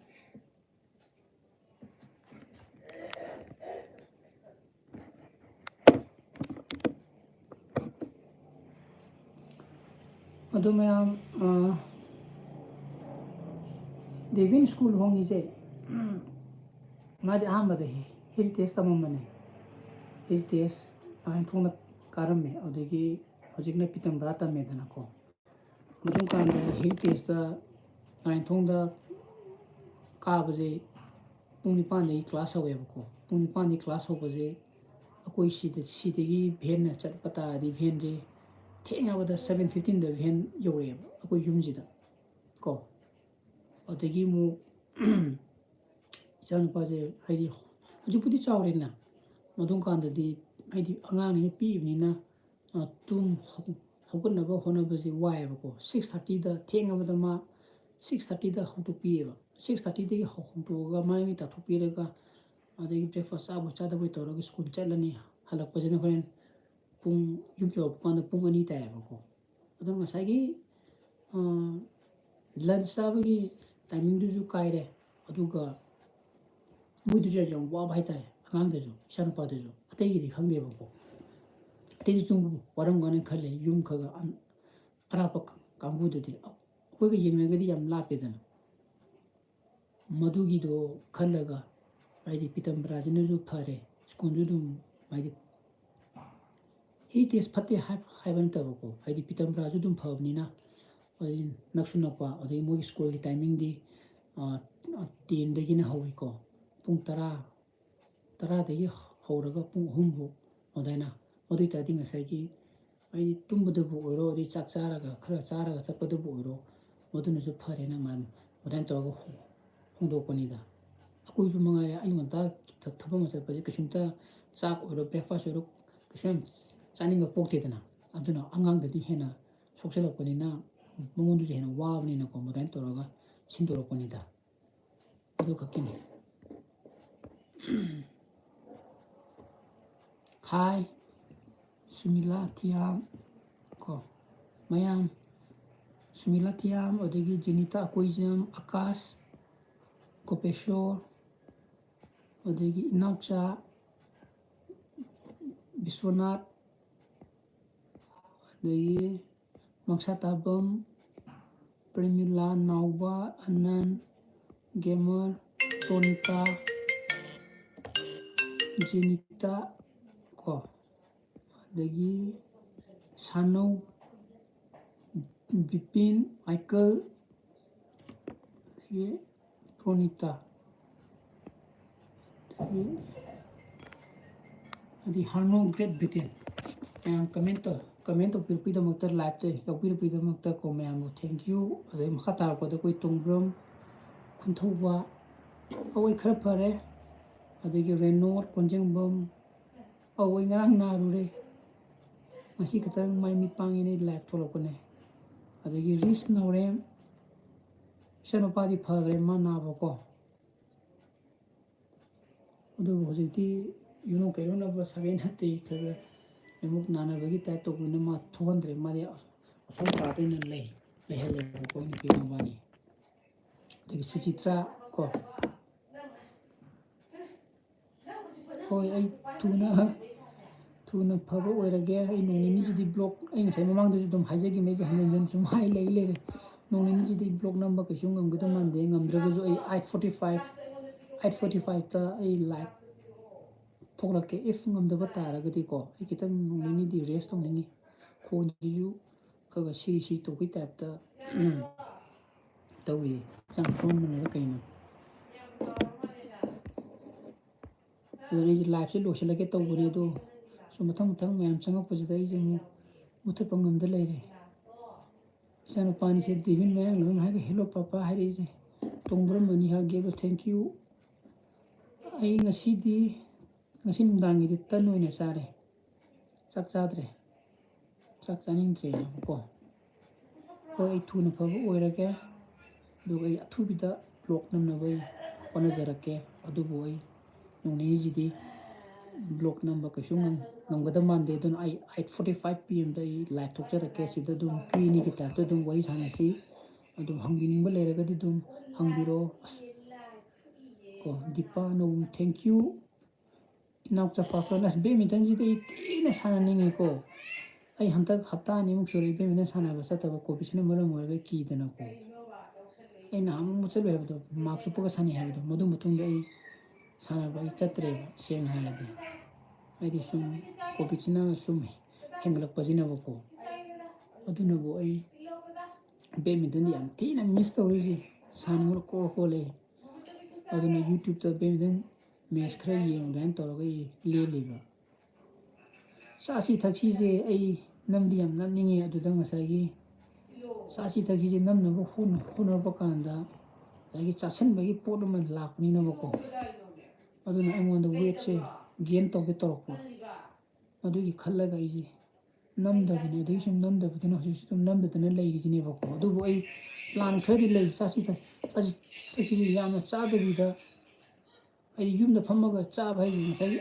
ꯑꯗꯨ ꯃꯌꯥꯝ, ꯑ, ꯗꯦꯕꯤꯟ ꯁ꯭ꯀꯨꯜ ꯍꯣꯡꯉꯤꯁꯦ, ꯃꯥꯁꯦ ꯑꯍꯥꯟꯕꯗ ꯍꯦ-, ꯍꯦꯔꯤꯇꯦꯖ ꯇꯝꯃꯝꯕꯅꯦ꯫ ꯍꯦꯔꯤꯇꯦꯖ ꯂꯥꯏꯅꯤꯡꯊꯣꯡꯗ ꯀꯥꯔꯝꯃꯦ꯫ ꯑꯗꯒꯤ ꯍꯧꯖꯤꯛꯅ ꯄꯤꯇꯝꯕꯔꯥ ꯇꯝꯃꯦꯗꯅꯀꯣ꯫ ꯃꯇꯨꯡ ꯀꯥꯟꯗ ꯍꯦꯔꯤꯇꯦꯖꯇ ꯂꯥꯏꯅꯤꯡꯊꯣꯡꯗ ꯀꯥꯕꯁꯦ ꯄꯨꯡ ꯅꯤꯄꯥꯟꯗꯒꯤ ꯀ꯭ꯂꯥꯁ ꯍꯧꯋꯦꯕꯀꯣ꯫ ꯄꯨꯡ ꯅꯤꯄꯥꯟꯗꯒꯤ ꯀ꯭ꯂꯥꯁ ꯍꯧꯕꯁꯦ ꯑꯩꯈꯣꯏ ꯁꯤꯗ, ꯁꯤꯗꯒꯤ ꯚꯦꯟꯅ ꯆꯠꯄ ꯇꯥꯔꯗꯤ ꯚꯦꯟꯁꯦ ꯊꯦꯡꯉꯕꯗ ꯁꯚꯦꯟ ꯐꯤꯐꯇꯤꯟꯗ ꯚꯦꯟ ꯌꯧꯔꯛꯑꯦꯕ ꯑꯩꯈꯣꯏ ꯌꯨꯝꯁꯤꯗ ꯀꯣ꯫ ꯑꯗꯒꯤ ꯑꯃꯨꯛ ꯏꯆꯥꯅꯨꯄꯥꯁꯦ ꯍꯥꯏꯗꯤ ꯍꯧꯖꯤꯛꯄꯨꯗꯤ ꯆꯥꯎꯔꯦꯅ, ꯃꯗꯨꯝ ꯀꯥꯟꯗꯗꯤ ꯍꯥꯏꯗꯤ ꯑꯉꯥꯡꯅꯤꯅ ꯄꯤꯛꯏꯕꯅꯤꯅ, ꯑ, ꯇꯨꯝ ꯍꯧ-, ꯍꯧꯒꯠꯅꯕ ꯍꯣꯠꯅꯕꯁꯦ ꯋꯥꯏꯑꯦꯕꯀꯣ꯫ ꯁꯤꯛꯁ ꯊꯥꯔꯇꯤꯗ ꯊꯦꯡꯉꯕꯗ ꯃꯥ ꯁꯤꯛꯁ ꯊꯥꯔꯇꯤꯗ ꯍꯧꯗꯣꯛꯄꯤꯌꯦꯕ꯫ ꯁꯤꯛꯁ ꯊꯥꯔꯇꯤꯗꯒꯤ ꯍꯧ-, ꯍꯧꯗꯣꯛꯑꯒ ꯃꯥꯏ ꯃꯤꯠ ꯇꯥꯊꯣꯛꯄꯤꯔꯒ ꯑꯗꯒꯤ ꯕ꯭ꯔꯦꯛꯐꯥꯁ ꯆꯥꯕꯣꯏ ꯆꯥꯗꯕꯣꯏ ꯇꯧꯔꯒ ꯁ꯭ꯀꯨꯜ ꯆꯠꯂꯅꯤ꯫ ꯍꯜꯂꯛꯄꯁꯤꯅ ꯍꯣꯔꯦꯟ ꯄꯨꯡ, ꯌꯨꯝ ꯌꯧꯔꯛꯄ ꯀꯥꯟꯗ ꯄꯨꯡ ꯑꯅꯤ ꯇꯥꯏꯌꯦꯕꯀꯣ꯫ ꯑꯗꯣ ꯉꯁꯥꯏꯒꯤ, ꯑ, ꯂꯟꯁ ꯆꯥꯕꯒꯤ ꯇꯥꯏꯃꯤꯡꯗꯨꯁꯨ ꯀꯥꯏꯔꯦ꯫ ꯑꯗꯨꯒ ꯃꯣꯏꯗꯨꯁꯨ ꯌꯥꯝ ꯋꯥꯕ ꯍꯥꯏꯇꯥꯔꯦ, ꯑꯉꯥꯡꯗꯁꯨ, ꯏꯆꯥꯅꯨꯄꯥꯗꯨꯁꯨ꯫ ꯑꯇꯩꯒꯤꯗꯤ ꯈꯪꯗꯦꯕꯀꯣ꯫ ꯑꯇꯩꯗꯤ ꯁꯨꯝ ꯋꯥꯔꯝꯒꯅꯤ ꯈꯜꯂꯦ, ꯌꯨꯝ ꯈꯔ ꯈꯔ ꯑꯟ-, ꯑꯔꯥꯞꯄ ꯀꯥꯡꯕꯨꯗꯨꯗꯤ꯫ ꯑꯩꯈꯣꯏꯒ ꯌꯦꯡꯅꯔꯒꯗꯤ ꯌꯥꯝ ꯂꯥꯞꯄꯦꯗꯅ꯫ ꯃꯗꯨꯒꯤꯗꯣ ꯈꯜꯂꯒ, ꯍꯥꯏꯗꯤ ꯄꯤꯇꯝꯕ꯭ꯔꯥꯁꯤꯅꯁꯨ ꯐꯔꯦ, ꯁ꯭ꯀꯨꯜꯁꯨ ꯑꯗꯨꯝ, ꯍꯥꯏꯗꯤ ꯍꯦꯔꯤꯇꯦꯖ ꯐꯠꯇꯦ ꯍꯥꯏ-, ꯍꯥꯏꯕ ꯅꯠꯇꯕꯀꯣ, ꯍꯥꯏꯗꯤ ꯄꯤꯇꯝꯕ꯭ꯔꯥꯁꯨ ꯑꯗꯨꯝ ꯐꯕꯅꯤꯅ, ꯑꯗꯩ ꯅꯛꯁꯨ ꯅꯛꯄ, ꯑꯗꯩ ꯃꯣꯏꯒꯤ ꯁ꯭ꯀꯨꯜꯒꯤ ꯇꯥꯏꯃꯤꯡꯗꯤ, ꯑ, ꯇꯦꯟꯗꯒꯤꯅ ꯍꯧꯋꯤꯀꯣ, ꯄꯨꯡ ꯇꯔꯥ, ꯇꯔꯥꯗꯒꯤ ꯍꯧꯔꯒ ꯄꯨꯡ ꯑꯍꯨꯝ ꯐꯥꯎ ꯑꯗꯨꯃꯥꯏꯅ꯫ ꯑꯗꯨ ꯑꯣꯏ ꯇꯥꯔꯗꯤ ꯉꯁꯥꯏꯒꯤ ꯑꯩ ꯇꯨꯝꯕꯗꯕꯨ ꯑꯣꯏꯔꯣ, ꯑꯗꯩ ꯆꯥꯛ ꯆꯥꯔꯒ, ꯈꯔ ꯆꯥꯔꯒ ꯆꯠꯄꯗꯕꯨ ꯑꯣꯏꯔꯣ, ꯃꯗꯨꯅꯁꯨ ꯐꯔꯦꯅ ꯑꯗꯨꯃꯥꯏꯅ, ꯑꯗꯨꯃꯥꯏꯅ ꯇꯧꯔꯒ ꯍꯣ-, ꯍꯣꯡꯗꯣꯛꯄꯅꯤꯗ꯫ ꯑꯩꯈꯣꯏꯁꯨ ꯃꯉꯥꯏꯔꯦ, ꯑꯌꯨꯛ ꯉꯟꯇꯥ ꯊ-, ꯊꯕꯛ ꯑꯃ ꯆꯠꯄꯁꯦ ꯀꯩꯁꯨꯝꯇ ꯆꯥꯛ ꯑꯣꯏꯔꯣ, ꯕ꯭ꯔꯦꯛꯐꯥꯁ ꯑꯣꯏꯔꯣ, ꯀꯩꯁꯨ ꯌꯥꯝ ꯆꯥꯅꯤꯡꯕ ꯄꯣꯛꯇꯦꯗꯅ꯫ ꯑꯗꯨꯅ ꯑꯉꯥꯡꯗꯗꯤ ꯍꯦꯟꯅ ꯁꯣꯛꯆꯜꯂꯛꯄꯅꯤꯅ, ꯃꯉꯣꯟꯗꯁꯨ ꯍꯦꯟꯅ ꯋꯥꯕꯅꯤꯅꯀꯣ, ꯑꯗꯨꯃꯥꯏꯅ ꯇꯧꯔꯒ ꯁꯤꯟꯗꯣꯔꯛꯄꯅꯤꯗ꯫ ꯑꯗꯨ ꯈꯛꯀꯤꯅꯤ꯫ ꯍꯥꯏ, ꯁꯨꯃꯤꯂꯥ ꯊꯤꯌꯥꯝ ꯀꯣ, ꯃꯌꯥꯝ, ꯁꯨꯃꯤꯂꯥ ꯊꯤꯌꯥꯝ, ꯑꯗꯒꯤ ꯖꯦꯅꯤꯇꯥ ꯑꯀꯣꯏꯖꯝ, ꯑꯀꯥꯁ, ꯀꯣꯄꯦꯁꯣꯔ, ꯑꯗꯒꯤ ꯏꯅꯥꯎꯆꯥ, ꯕꯤꯁ꯭ꯋꯅꯥꯊ, ꯑꯗꯒꯤ ꯃꯪꯁꯥ ꯇꯥꯕꯝ, ꯄ꯭ꯔꯦꯃꯤꯂꯥ, ꯅꯥꯎꯕ, ꯑꯅꯟ, ꯒꯦꯃꯔ, ꯇꯣꯅꯤꯇꯥ, ꯖꯦꯅꯤꯇꯥ ꯀꯣ, ꯑꯗꯒꯤ ꯁꯥꯅꯧ, ꯕꯤꯄꯤꯟ, ꯃꯥꯏꯀꯜ, ꯑꯗꯒꯤ ꯄ꯭ꯔꯣꯅꯤꯇꯥ, ꯑꯗꯒꯤ ꯑꯗꯒꯤ ꯍꯥꯔꯅꯣ, ꯒ꯭ꯔꯦꯠ ꯕ꯭ꯔꯤꯇꯦꯟ꯫ ꯃꯌꯥꯝ ꯀꯃꯦꯟ ꯇꯧ, ꯀꯃꯦꯟ ꯇꯧꯕꯤꯔꯛꯄꯒꯤꯗꯃꯛꯇ, ꯂꯥꯏꯞꯇ ꯌꯥꯎꯕꯤꯔꯛꯄꯒꯤꯗꯃꯛꯇ ꯀꯣ, ꯃꯌꯥꯝꯕꯨ thank you꯫ ꯑꯗꯩ ꯃꯈꯥ ꯇꯥꯔꯛꯄꯗ ꯑꯩꯈꯣꯏ ꯇꯣꯡꯕ꯭ꯔꯝ, ꯈꯨꯟꯊꯧꯕ, ꯑꯩꯈꯣꯏ ꯈꯔ ꯐꯔꯦ꯫ ꯑꯗꯒꯤ ꯔꯦꯅꯣꯜ, ꯀꯣꯟꯖꯦꯡꯕꯝ, ꯑꯧ, ꯑꯩ ꯉꯔꯥꯡ ꯅꯥꯔꯨꯔꯦ, ꯉꯁꯤ ꯈꯛꯇꯪ ꯃꯥꯏ ꯃꯤꯠ ꯄꯥꯡꯉꯦꯅ ꯑꯩ ꯂꯥꯏꯞ ꯊꯣꯛꯂꯛꯄꯅꯦ꯫ ꯑꯗꯒꯤ ꯔꯤꯁ ꯅꯥꯎꯔꯦꯝ, ꯏꯆꯥꯅꯨꯄꯥꯗꯤ ꯐꯈ꯭ꯔꯦ, ꯃꯥ ꯅꯥꯕꯀꯣ꯫ ꯑꯗꯨꯕꯨ ꯍꯧꯖꯤꯛꯇꯤ ꯌꯨꯅꯣꯡ ꯀꯩꯔꯣꯟꯅꯕ ꯁꯥꯒꯩ ꯅꯥꯇꯩ ꯈꯔ ꯑꯃꯨꯛ ꯅꯥꯅꯕꯒꯤ ꯇꯥꯏꯞ ꯇꯧꯕꯅꯤꯅ ꯃꯥ ꯊꯣꯛꯍꯟꯗ꯭ꯔꯦ꯫ ꯃꯥꯗꯤ ꯑꯁꯣꯝ ꯄꯥꯗ ꯑꯣꯏꯅ ꯂꯩ, ꯂꯩꯍꯜꯂꯦꯕꯀꯣ, ꯅꯨꯄꯤ ꯃꯕꯥꯅꯤ꯫ ꯑꯗꯒꯤ ꯁꯨꯆꯤꯇ꯭ꯔꯥ ꯀꯣ, ꯍꯣꯏ, ꯑꯩ ꯊꯨꯅ, ꯊꯨꯅ ꯐꯕ ꯑꯣꯏꯔꯒꯦ꯫ ꯑꯩ ꯅꯣꯡ ꯅꯤꯅꯤꯁꯤꯗꯤ ꯕ꯭ꯂꯣꯛ, ꯑꯩ ꯉꯁꯥꯏ ꯃꯃꯥꯡꯗꯁꯨ ꯑꯗꯨꯝ ꯍꯥꯏꯖꯈꯤꯕꯅꯦ, ꯑꯩꯁꯦ ꯍꯟꯖꯤꯟ ꯍꯟꯖꯤꯟ ꯁꯨꯝ ꯍꯥꯏ ꯂꯩ ꯂꯩꯔꯦ꯫ ꯅꯣꯡ ꯅꯤꯅꯤꯁꯤꯗꯤ ꯕ꯭ꯂꯣꯛ ꯅꯝꯕ ꯀꯩꯁꯨ ꯉꯝꯒꯗꯧ ꯃꯥꯟꯗꯦ꯫ ꯉꯝꯗ꯭ꯔꯒꯁꯨ ꯑꯩ eight forty five, eight forty fiveꯇ ꯑꯩ ꯂꯥꯏꯞ ꯊꯣꯛꯂꯛꯀꯦ꯫ If ꯉꯝꯗꯕ ꯇꯥꯔꯒꯗꯤꯀꯣ, ꯑꯩ ꯈꯤꯇꯪ ꯅꯣꯡ ꯅꯤꯅꯤꯗꯤ ꯔꯦꯁ ꯇꯧꯅꯤꯡꯉꯤ꯫ ꯈꯣꯟꯁꯤꯁꯨ ꯈꯔ ꯈꯔ ꯁꯤ ꯁꯤ ꯇꯧꯕꯒꯤ ꯇꯥꯏꯞꯇ ꯇꯧꯔꯤ꯫ ꯍꯛꯆꯥꯡ ꯁꯣꯟꯕꯅꯔ ꯀꯩꯅꯣ? ꯑꯗꯨꯅ ꯑꯩꯁꯦ ꯂꯥꯏꯞꯁꯦ ꯂꯣꯏꯁꯤꯜꯂꯒꯦ ꯇꯧꯕꯅꯦ, ꯑꯗꯣ ꯁꯨꯝ ꯃꯊꯪ ꯃꯊꯪ ꯃꯌꯥꯝ ꯆꯪꯉꯛꯄꯁꯤꯗ ꯑꯩꯁꯦ ꯑꯃꯨꯛ ꯃꯨꯊꯠꯄ ꯉꯝꯗ ꯂꯩꯔꯦ꯫ ꯏꯆꯥꯅꯨꯄꯥꯅꯤꯁꯦ ꯗꯦꯕꯤꯟ ꯃꯌꯥꯡꯂꯣꯏꯝ ꯍꯥꯏꯔꯒ "Hello ꯄꯥꯄꯥ" ꯍꯥꯏꯔꯛꯏꯁꯦ꯫ ꯇꯣꯡꯕ꯭ꯔꯝ ꯃꯅꯤ ꯍꯥꯔꯒꯦꯕ, thank you꯫ ꯑꯩ ꯉꯁꯤꯗꯤ, ꯉꯁꯤ ꯅꯨꯡꯗꯥꯡꯒꯤꯗꯤ ꯇꯟ ꯑꯣꯏꯅ ꯆꯥꯔꯦ, ꯆꯥꯛ ꯆꯥꯗ꯭ꯔꯦ, ꯆꯥꯛ ꯆꯥꯅꯤꯡꯗ꯭ꯔꯦꯕꯀꯣ꯫ ꯍꯣꯏ, ꯑꯩ ꯊꯨꯅ ꯐꯕ ꯑꯣꯏꯔꯒꯦ, ꯑꯗꯨꯒ ꯑꯩ ꯑꯊꯨꯕꯤꯗ ꯕ꯭ꯂꯣꯛ ꯅꯝꯅꯕ ꯑꯩ ꯍꯣꯠꯅꯖꯔꯛꯀꯦ꯫ ꯑꯗꯨꯕꯨ ꯑꯩ ꯅꯣꯡ ꯅꯤꯅꯤꯁꯤꯗꯤ ꯕ꯭ꯂꯣꯛ ꯅꯝꯕ ꯀꯩꯁꯨ ꯉꯝ-, ꯉꯝꯒꯗꯕ ꯃꯥꯟꯗꯦ꯫ ꯑꯗꯨꯅ ꯑꯩ eight forty five PM ꯑꯩ ꯂꯥꯏꯞ ꯊꯣꯛꯆꯔꯛꯀꯦ꯫ ꯁꯤꯗ ꯑꯗꯨꯝ ꯀ꯭ꯌꯨ ꯑꯦꯟ ꯑꯦꯒꯤ ꯇꯥꯏꯞꯇ ꯑꯗꯨꯝ ꯋꯥꯔꯤ ꯁꯥꯟꯅꯁꯤ꯫ ꯑꯗꯨꯝ ꯍꯪꯕꯤꯅꯤꯡꯕ ꯂꯩꯔꯒꯗꯤ ꯑꯗꯨꯝ ꯍꯪꯕꯤꯔꯛꯑꯣ꯫ ꯑꯁ, ꯀꯣ, ꯗꯤꯄꯥ ꯅꯧ, thank you꯫ ꯏꯅꯥꯎꯆꯥ ꯄꯥꯐꯔ, ꯑꯁ, badmintonꯁꯤꯗꯤ ꯑꯩ ꯊꯤꯅ ꯁꯥꯟꯅꯅꯤꯡꯉꯤꯀꯣ꯫ ꯑꯩ ꯍꯟꯗꯛ ꯍꯞꯇꯥ ꯑꯅꯤꯃꯨꯛ ꯁꯨꯔꯦ ꯏꯕꯦꯝꯃꯅ ꯁꯥꯟꯅꯕ ꯆꯠꯇꯕ, ꯀꯣꯚꯤꯗꯁꯤꯅ ꯃꯔꯝ ꯑꯣꯏꯔꯒ ꯀꯤꯗꯅꯀꯣ꯫ ꯑꯩ ꯅꯍꯥꯟꯃꯨꯛ ꯆꯠꯂꯨꯏ ꯍꯥꯏꯕꯗꯣ, ꯃꯥꯛꯁ ꯎꯞꯄꯒ ꯁꯥꯟꯅꯩ ꯍꯥꯏꯕꯗꯣ, ꯃꯗꯨ ꯃꯇꯨꯡꯗ ꯑꯩ ꯁꯥꯟꯅꯕ ꯑꯩ ꯆꯠꯇ꯭ꯔꯦꯕ, ꯁꯦꯡꯅ ꯍꯥꯏꯔꯗꯤ꯫ ꯍꯥꯏꯗꯤ ꯁꯨꯝ ꯀꯣꯚꯤꯗꯁꯤꯅ ꯁꯨꯝ ꯍꯦꯟꯒꯠꯂꯛꯄꯁꯤꯅꯕꯀꯣ꯫ ꯑꯗꯨꯅꯕꯨ ꯑꯩ ꯕꯦꯗꯃꯤꯟꯇꯟꯗꯤ ꯌꯥꯝ ꯊꯤꯅ ꯃꯤꯁ ꯇꯧꯔꯤꯁꯦ꯫ ꯁꯥꯟꯅꯕ ꯀꯣꯔ ꯀꯣꯔ ꯂꯩ꯫ ꯑꯗꯨꯅ ꯌꯨꯇ꯭ꯌꯨꯕꯇ ꯕꯦꯗꯃꯤꯟꯇꯟ ꯃꯦꯠꯆ ꯈꯔ ꯌꯦꯡꯉꯨ ꯑꯗꯨꯃꯥꯏꯅ ꯇꯧꯔꯒ ꯑꯩ ꯂꯦꯜꯂꯤꯕ꯫ ꯆꯥꯁꯤ ꯊꯛꯁꯤꯁꯦ ꯑꯩ ꯅꯝꯗꯤ ꯌꯥꯝ ꯅꯝꯅꯤꯡꯉꯤ꯫ ꯑꯗꯨꯗ ꯉꯁꯥꯏꯒꯤ ꯆꯥꯁꯤ ꯊꯛꯁꯤꯁꯦ ꯅꯝꯅꯕ ꯍꯣꯠꯅ-, ꯍꯣꯠꯅꯔꯛꯄ ꯀꯥꯟꯗ ꯉꯁꯥꯏꯒꯤ ꯆꯥꯁꯟꯕꯒꯤ ꯄꯣꯠ ꯑꯃ ꯂꯥꯛꯄꯅꯤꯅꯕꯀꯣ꯫ ꯑꯗꯨꯅ ꯑꯩꯉꯣꯟꯗ ꯋꯦꯠꯁꯦ ꯒꯦꯟ ꯇꯧꯒꯦ ꯇꯧꯔꯛꯄ꯫ ꯑꯗꯨꯒꯤ ꯈꯜꯂꯒ ꯑꯩꯁꯦ ꯅꯝꯗꯕꯅꯦ꯫ ꯑꯗꯨꯒꯤ ꯁꯨꯝ ꯅꯝꯗꯕꯗꯨꯅ ꯍꯧꯖꯤꯛꯁꯨ ꯑꯗꯨꯝ ꯅꯝꯗꯗꯅ ꯂꯩꯔꯤꯁꯤꯅꯦꯕꯀꯣ꯫ ꯑꯗꯨꯕꯨ ꯑꯩ ꯄ꯭ꯂꯥꯟ ꯈꯔꯗꯤ ꯂꯩ꯫ ꯆꯥꯁꯤ ꯊꯛ-, ꯆꯥꯁꯤ ꯊꯛꯁꯤꯁꯦ ꯌꯥꯝꯅ ꯆꯥꯗꯕꯤꯗ, ꯍꯥꯏꯗꯤ ꯌꯨꯝꯗ ꯐꯝꯃꯒ ꯆꯥꯕ ꯍꯥꯏꯁꯦ ꯉꯁꯥꯏꯒꯤ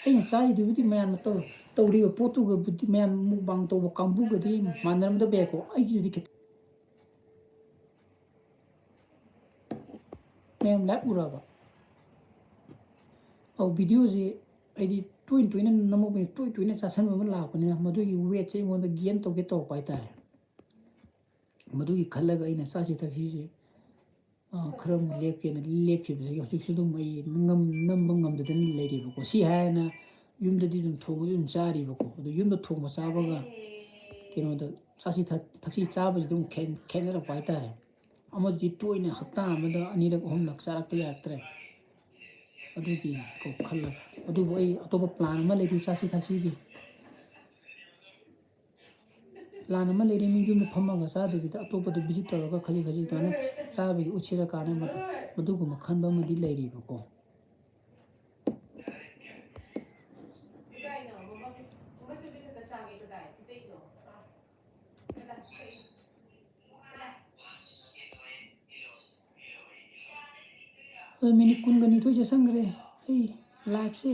ꯑꯩꯅ ꯆꯥꯔꯤꯗꯨꯕꯨꯗꯤ ꯃꯌꯥꯝꯅ ꯇꯧ-, ꯇꯧꯔꯤꯕ ꯄꯣꯠꯇꯨꯒꯕꯨꯗꯤ, ꯃꯌꯥꯝ ꯃꯨꯛꯕꯥꯡ ꯇꯧꯕ ꯀꯥꯡꯕꯨꯒꯗꯤ ꯃꯥꯟꯅꯔꯝꯗꯕ ꯌꯥꯏꯀꯣ꯫ ꯑꯩꯒꯤꯗꯨꯗꯤ ꯈꯤꯇꯪ ꯃꯌꯥꯝ ꯂꯥꯏꯞ ꯎꯔꯕ? ꯑꯧ, ꯚꯤꯗꯤꯑꯣꯁꯤ ꯑꯩꯗꯤ ꯇꯣꯏꯅ ꯇꯣꯏꯅ ꯅꯝꯃꯛꯄꯅꯤꯅ, ꯇꯣꯏ ꯇꯣꯏꯅ ꯆꯥꯁꯟꯕ ꯑꯃ ꯂꯥꯛꯄꯅꯤꯅ, ꯃꯗꯨꯒꯤ ꯋꯦꯠꯁꯦ ꯑꯩꯉꯣꯟꯗ ꯒꯦꯟ ꯇꯧꯒꯦ ꯇꯧꯔꯛꯄ ꯍꯥꯏꯇꯥꯔꯦ꯫ ꯃꯗꯨꯒꯤ ꯈꯜꯂꯒ ꯑꯩꯅ ꯆꯥꯁꯤ ꯊꯛꯁꯤꯁꯦ, ꯑ, ꯈꯔ ꯑꯃꯨꯛ ꯂꯦꯞꯀꯦꯅ ꯂꯦꯞꯈꯤꯕꯗꯒꯤ ꯍꯧꯖꯤꯛꯁꯨ ꯑꯗꯨꯝ ꯑꯩ ꯉꯝ-, ꯅꯝꯕ ꯉꯝꯗꯗꯅ ꯂꯩꯔꯤꯕꯀꯣ꯫ ꯁꯤ ꯍꯥꯏꯅ ꯌꯨꯝꯗꯗꯤ ꯑꯗꯨꯝ ꯊꯣꯡꯕꯗꯤ ꯑꯗꯨꯝ ꯆꯥꯔꯤꯕꯀꯣ꯫ ꯑꯗꯣ ꯌꯨꯝꯗ ꯊꯣꯡꯕ ꯆꯥꯕꯒ ꯀꯩꯅꯣꯗ ꯆꯥꯁꯤ ꯊꯛ-, ꯊꯛꯁꯤ ꯆꯥꯕꯁꯤꯗ ꯑꯃꯨꯛ ꯈꯦꯠ-, ꯈꯦꯠꯅꯔꯛꯄ ꯍꯥꯏꯇꯥꯔꯦ꯫ ꯑꯃꯗꯨꯗꯤ ꯇꯣꯏꯅ ꯍꯞꯇꯥ ꯑꯃꯗ ꯑꯅꯤꯔꯛ ꯑꯍꯨꯝꯂꯛ ꯆꯥꯔꯛꯇ ꯌꯥꯔꯛꯇ꯭ꯔꯦ꯫ ꯑꯗꯨꯒꯤ ꯀꯣ ꯈꯜꯂꯒ꯫ ꯑꯗꯨꯕꯨ ꯑꯩ ꯑꯇꯣꯞꯄ ꯄ꯭ꯂꯥꯟ ꯑꯃ ꯂꯩꯔꯤ ꯆꯥꯁꯤ ꯊꯛꯁꯤꯒꯤ꯫ ꯄ꯭ꯂꯥꯟ ꯑꯃ ꯂꯩꯔꯤ, ꯃꯤ ꯌꯨꯝꯗ ꯐꯝꯃꯒ ꯆꯥꯗꯕꯤꯗ ꯑꯇꯣꯞꯄꯗ ꯚꯤꯖꯤꯠ ꯇꯧꯔꯒ ꯈꯖꯤꯛ ꯈꯖꯤꯛ ꯑꯗꯨꯃꯥꯏꯅ ꯆꯥꯕꯒꯤ ꯎꯠꯁꯤꯔ ꯀꯥꯟꯅ ꯃꯗꯨꯒꯨꯝꯕ ꯈꯟꯕ ꯑꯃꯗꯤ ꯂꯩꯔꯤꯕꯀꯣ꯫ ꯑꯗꯣ ꯃꯤꯅꯤꯠ ꯀꯨꯟꯒ ꯅꯤꯊꯣꯏ ꯆꯠꯁꯟꯈ꯭ꯔꯦ꯫ ꯑꯩ ꯂꯥꯏꯐꯁꯦ,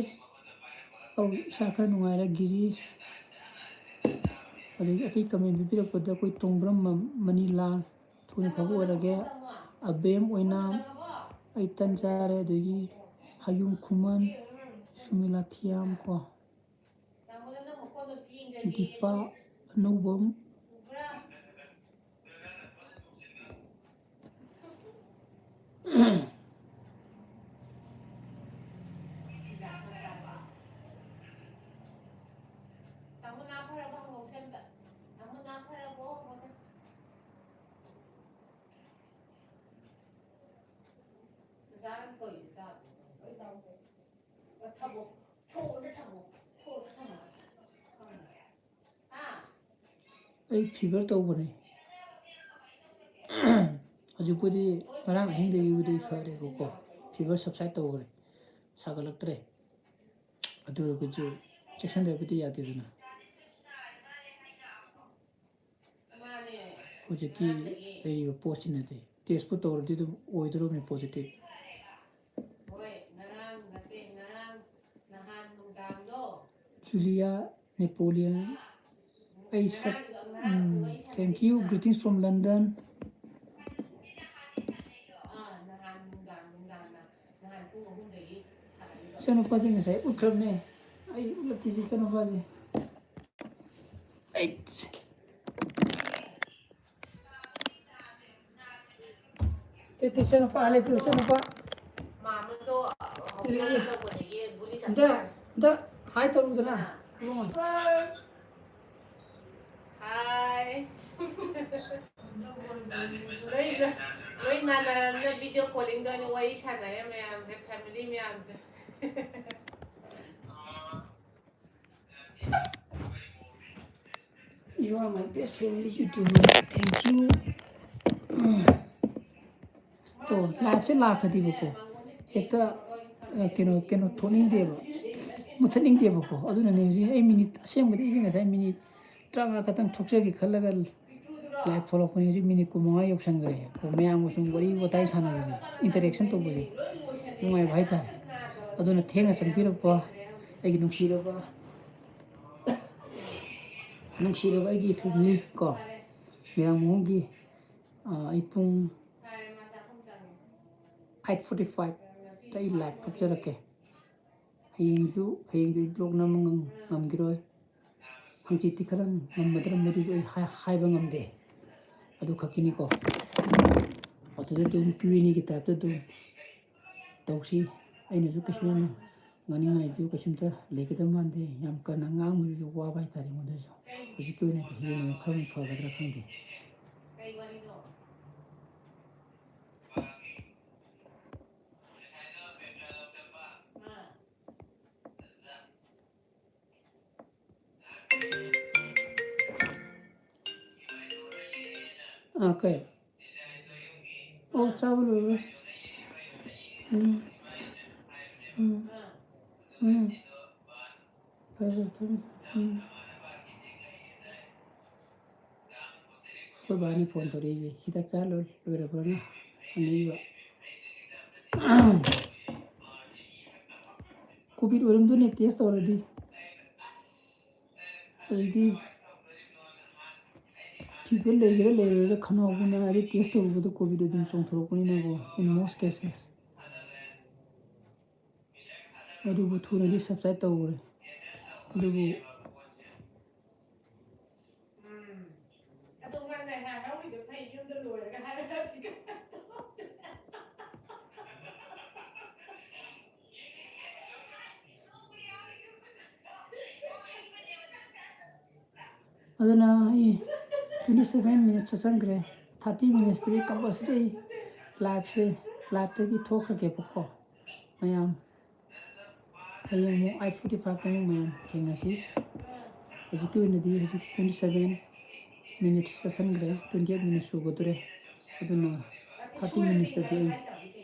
ꯑꯧ, ꯏꯁꯥ ꯈꯔ ꯅꯨꯡꯉꯥꯏꯔꯦ꯫ ꯒꯤꯔꯤꯁ, ꯑꯗꯒꯤ ꯑꯇꯩ ꯀꯃꯦꯟ ꯄꯤꯕꯤꯔꯛꯄꯗ ꯑꯩꯈꯣꯏ ꯇꯣꯡꯕ꯭ꯔꯝ ꯃ-, ꯃꯅꯤꯂꯥꯜ, ꯊꯨꯅ ꯐꯕ ꯑꯣꯏꯔꯒꯦ꯫ ꯑꯕꯦꯝ ꯑꯣꯏꯅꯥꯝ, ꯑꯩ ꯇꯟ ꯆꯥꯔꯦ꯫ ꯑꯗꯒꯤ ꯍꯌꯨꯝ ꯈꯨꯃꯟ, ꯁꯨꯃꯤꯂꯥ ꯊꯤꯌꯥꯝ ꯀꯣ꯫ ꯗꯤꯄꯥ ꯑꯅꯧꯕꯝ꯫ ꯑꯩ ꯐꯤꯚꯔ ꯇꯧꯕꯅꯦ꯫ ꯍꯧꯖꯤꯛꯄꯨꯗꯤ ꯉꯔꯥꯡ ꯑꯍꯤꯡꯗꯒꯤꯕꯨꯗꯤ ꯐꯔꯦꯕꯀꯣ, ꯐꯤꯚꯔ ꯁꯕꯁꯥꯏꯠ ꯇꯧꯈ꯭ꯔꯦ, ꯁꯥꯒꯠꯂꯛꯇ꯭ꯔꯦ꯫ ꯑꯗꯨ ꯑꯣꯏꯔꯒꯁꯨ ꯆꯦꯛꯁꯤꯟꯗꯕꯗꯤ ꯌꯥꯗꯦꯗꯅ꯫ ꯍꯧꯖꯤꯛꯀꯤ ꯂꯩꯔꯤꯕ ꯄꯣꯠꯁꯤꯅꯗꯤ ꯇꯦꯁꯄꯨ ꯇꯧꯔꯗꯤ ꯑꯗꯨꯝ ꯑꯣꯏꯗꯣꯔꯕꯅꯤ ꯄꯣꯖꯤꯇꯤꯚ꯫ ꯖꯨꯂꯤꯌꯥ ꯅꯦꯄꯣꯂꯤꯌꯟ, ꯑꯩ ꯁꯛ, ꯎꯝ, thank you, greetings from London꯫ ꯏꯆꯥꯅꯨꯄꯥꯁꯦ ꯉꯁꯥꯏ ꯎꯠꯈ꯭ꯔꯕꯅꯦ, ꯑꯩ ꯎꯠꯂꯛꯀꯦꯁꯦ ꯏꯆꯥꯅꯨꯄꯥꯁꯦ꯫ ꯑꯩꯠ꯫ ꯇꯨ, ꯇꯨ, ꯏꯆꯥꯅꯨꯄꯥ, ꯍꯜꯂꯦ, ꯇꯨ, ꯏꯆꯥꯅꯨꯄꯥ꯫ ꯃꯥꯃꯗꯣ ꯍꯧꯖꯤꯛ ꯇꯧꯕꯗꯒꯤ ꯒꯨꯂꯤ ꯑꯝꯇ, ꯆꯥꯁꯤꯜꯂꯦ꯫ ꯑꯝꯇ ꯍꯥꯏ ꯇꯧꯔꯨꯗꯅ, ꯏꯕꯨꯡꯉꯣ꯫ ꯍꯥꯏ꯫ ꯂꯣꯏ, ꯂꯣꯏ ꯅꯥꯟꯅꯔꯝꯅ ꯚꯤꯗꯤꯑꯣ ꯀꯣꯂꯤꯡꯗ ꯑꯣꯏꯅ ꯋꯥꯔꯤ ꯁꯥꯟꯅꯔꯦ ꯃꯌꯥꯝꯁꯦ, ꯐꯦꯃꯤꯂꯤ ꯃꯌꯥꯝꯁꯦ꯫ You are my best family YouTuber. Thank you. ꯇꯣ, ꯂꯥꯏꯞꯁꯦ ꯂꯥꯛꯈ꯭ꯔꯗꯤꯕꯀꯣ, ꯍꯦꯛꯇ, ꯑ, ꯀꯩꯅꯣ, ꯀꯩꯅꯣ ꯊꯣꯛꯅꯤꯡꯗꯦꯕ, ꯃꯨꯊꯠꯅꯤꯡꯗꯦꯕꯀꯣ꯫ ꯑꯗꯨꯅꯅꯦ ꯍꯧꯖꯤꯛ ꯑꯩ ꯃꯤꯅꯤꯠ, ꯑꯁꯦꯡꯕꯗꯤ ꯑꯩꯁꯦ ꯉꯁꯥꯏ ꯃꯤꯅꯤꯠ ꯇꯔꯥꯃꯉꯥ ꯈꯛꯇꯪ ꯊꯣꯛꯆꯒꯦ ꯈꯜꯂꯒ ꯂꯥꯏꯞ ꯊꯣꯛꯂꯛꯄꯅꯤ꯫ ꯍꯧꯖꯤꯛ ꯃꯤꯅꯤꯠ ꯀꯨꯟꯃꯉꯥ ꯌꯧꯁꯟꯈ꯭ꯔꯦ꯫ ꯀꯣ, ꯃꯌꯥꯝꯒ ꯁꯨꯝ ꯋꯥꯔꯤ ꯋꯥꯇꯥꯏ ꯁꯥꯟꯅꯕꯁꯦ, ꯏꯟꯇꯔꯦꯛꯁꯟ ꯇꯧꯕꯁꯦ ꯅꯨꯡꯉꯥꯏꯕ ꯍꯥꯏꯇꯥꯔꯦ꯫ ꯑꯗꯨꯅ ꯊꯦꯡꯅ ꯆꯪꯕꯤꯔꯛꯄ ꯑꯩꯒꯤ ꯅꯨꯡꯁꯤꯔꯕ, ꯅꯨꯡꯁꯤꯔꯕ ꯑꯩꯒꯤ ꯐꯦꯃꯤꯂꯤ ꯀꯣ, ꯃꯤꯔꯥꯡ ꯃꯨꯡꯒꯤ, ꯑ, ꯑꯩ ꯄꯨꯡ ꯑꯩꯠ ꯐꯣꯔꯇꯤ ꯐꯥꯏꯚꯇ ꯑꯩ ꯂꯥꯏꯞ ꯊꯣꯛꯆꯔꯛꯀꯦ꯫ ꯍꯌꯦꯡꯁꯨ, ꯍꯌꯦꯡꯁꯨ ꯑꯩ ꯕ꯭ꯂꯣꯛ ꯅꯝꯕ ꯉꯝ-, ꯉꯝꯈꯤꯔꯣꯏ꯫ ꯍꯪꯆꯤꯠꯇꯤ ꯈꯔ ꯉꯝꯃꯗ꯭ꯔꯥ, ꯃꯗꯨꯁꯨ ꯑꯩ ꯍꯥꯏ-, ꯍꯥꯏꯕ ꯉꯝꯗꯦ꯫ ꯑꯗꯨ ꯈꯛꯀꯤꯅꯤꯀꯣ꯫ ꯑꯗꯨꯗ ꯑꯗꯨꯝ Q and Aꯒꯤ typeꯇ ꯑꯗꯨꯝ ꯇꯧꯁꯤ꯫ ꯑꯩꯅꯁꯨ ꯀꯩꯁꯨ ꯌꯥꯝꯅ ꯉꯥꯡꯅꯤꯡꯉꯥꯏꯁꯨ ꯀꯩꯁꯨꯝꯇ ꯂꯩꯒꯗꯕ ꯃꯥꯟꯗꯦ꯫ ꯌꯥꯝ ꯀꯟꯅ ꯉꯥꯡꯕꯗꯨꯁꯨ ꯋꯥꯕ ꯍꯥꯏꯇꯥꯔꯦ ꯑꯩꯉꯣꯟꯗꯁꯨ꯫ ꯍꯧꯖꯤꯛꯀꯤ ꯑꯣꯏꯅꯗꯤ ꯍꯌꯦꯡ ꯑꯃꯨꯛ ꯈꯔ ꯑꯃꯨꯛ ꯐꯒꯗ꯭ꯔꯥ ꯈꯪꯗꯦ꯫ ꯑꯥ, ꯀꯩ? ꯑꯣ, ꯆꯥꯕ ꯂꯣꯏꯔꯦ꯫ ꯎꯝ꯫ ꯎꯝ꯫ ꯎꯝ꯫ ꯐꯔꯦ, ꯐꯔꯦ, ꯊꯝꯃꯦ, ꯊꯝꯃꯦ꯫ ꯎꯝ꯫ ꯑꯩꯈꯣꯏ ꯕꯥꯅꯤ phone ꯇꯧꯔꯛꯏꯁꯦ, "ꯍꯤꯗꯥꯛ ꯆꯥ ꯂꯣꯏ-, ꯂꯣꯏꯔꯕ꯭ꯔꯣꯅ?" ꯍꯪꯉꯛꯏꯕ꯫ Covid ꯑꯣꯏꯔꯝꯗꯣꯏꯅꯦ test ꯇꯧꯔꯗꯤ꯫ ꯑꯗꯩꯗꯤ fever ꯂꯩꯒꯦꯔꯥ ꯂꯩꯔꯣꯏꯔꯥ ꯈꯅꯥꯎꯕꯨ ꯅꯥꯔꯗꯤ test ꯇꯧꯔꯨꯕꯗ Covid ꯑꯗꯨꯝ ꯆꯣꯡꯊꯣꯔꯛꯄꯅꯤꯅꯀꯣ, in most cases꯫ ꯑꯗꯨꯕꯨ ꯊꯨꯅꯗꯤ subside ꯇꯧꯈ꯭ꯔꯦ꯫ ꯑꯗꯨꯕꯨ ꯑꯗꯨꯅ ꯑꯩ twenty seven minutes ꯆꯠꯁꯟꯈ꯭ꯔꯦ꯫ Thirty minutesꯇꯗꯤ compulsory liveꯁꯦ, liveꯇꯒꯤ ꯊꯣꯛꯈ꯭ꯔꯒꯦꯕꯀꯣ ꯃꯌꯥꯝ꯫ ꯍꯌꯦꯡ ꯑꯃꯨꯛ eight forty fiveꯇ ꯑꯃꯨꯛ ꯃꯌꯥꯝ ꯊꯦꯡꯅꯁꯤ꯫ ꯍꯧꯖꯤꯛꯀꯤ ꯑꯣꯏꯅꯗꯤ ꯍꯧꯖꯤꯛ twenty seven minutes ꯆꯠꯁꯟꯈ꯭ꯔꯦ, twenty eight minutes ꯁꯨꯒꯗꯣꯔꯦ꯫ ꯑꯗꯨꯅ thirty minutesꯇꯗꯤ ꯑꯩ,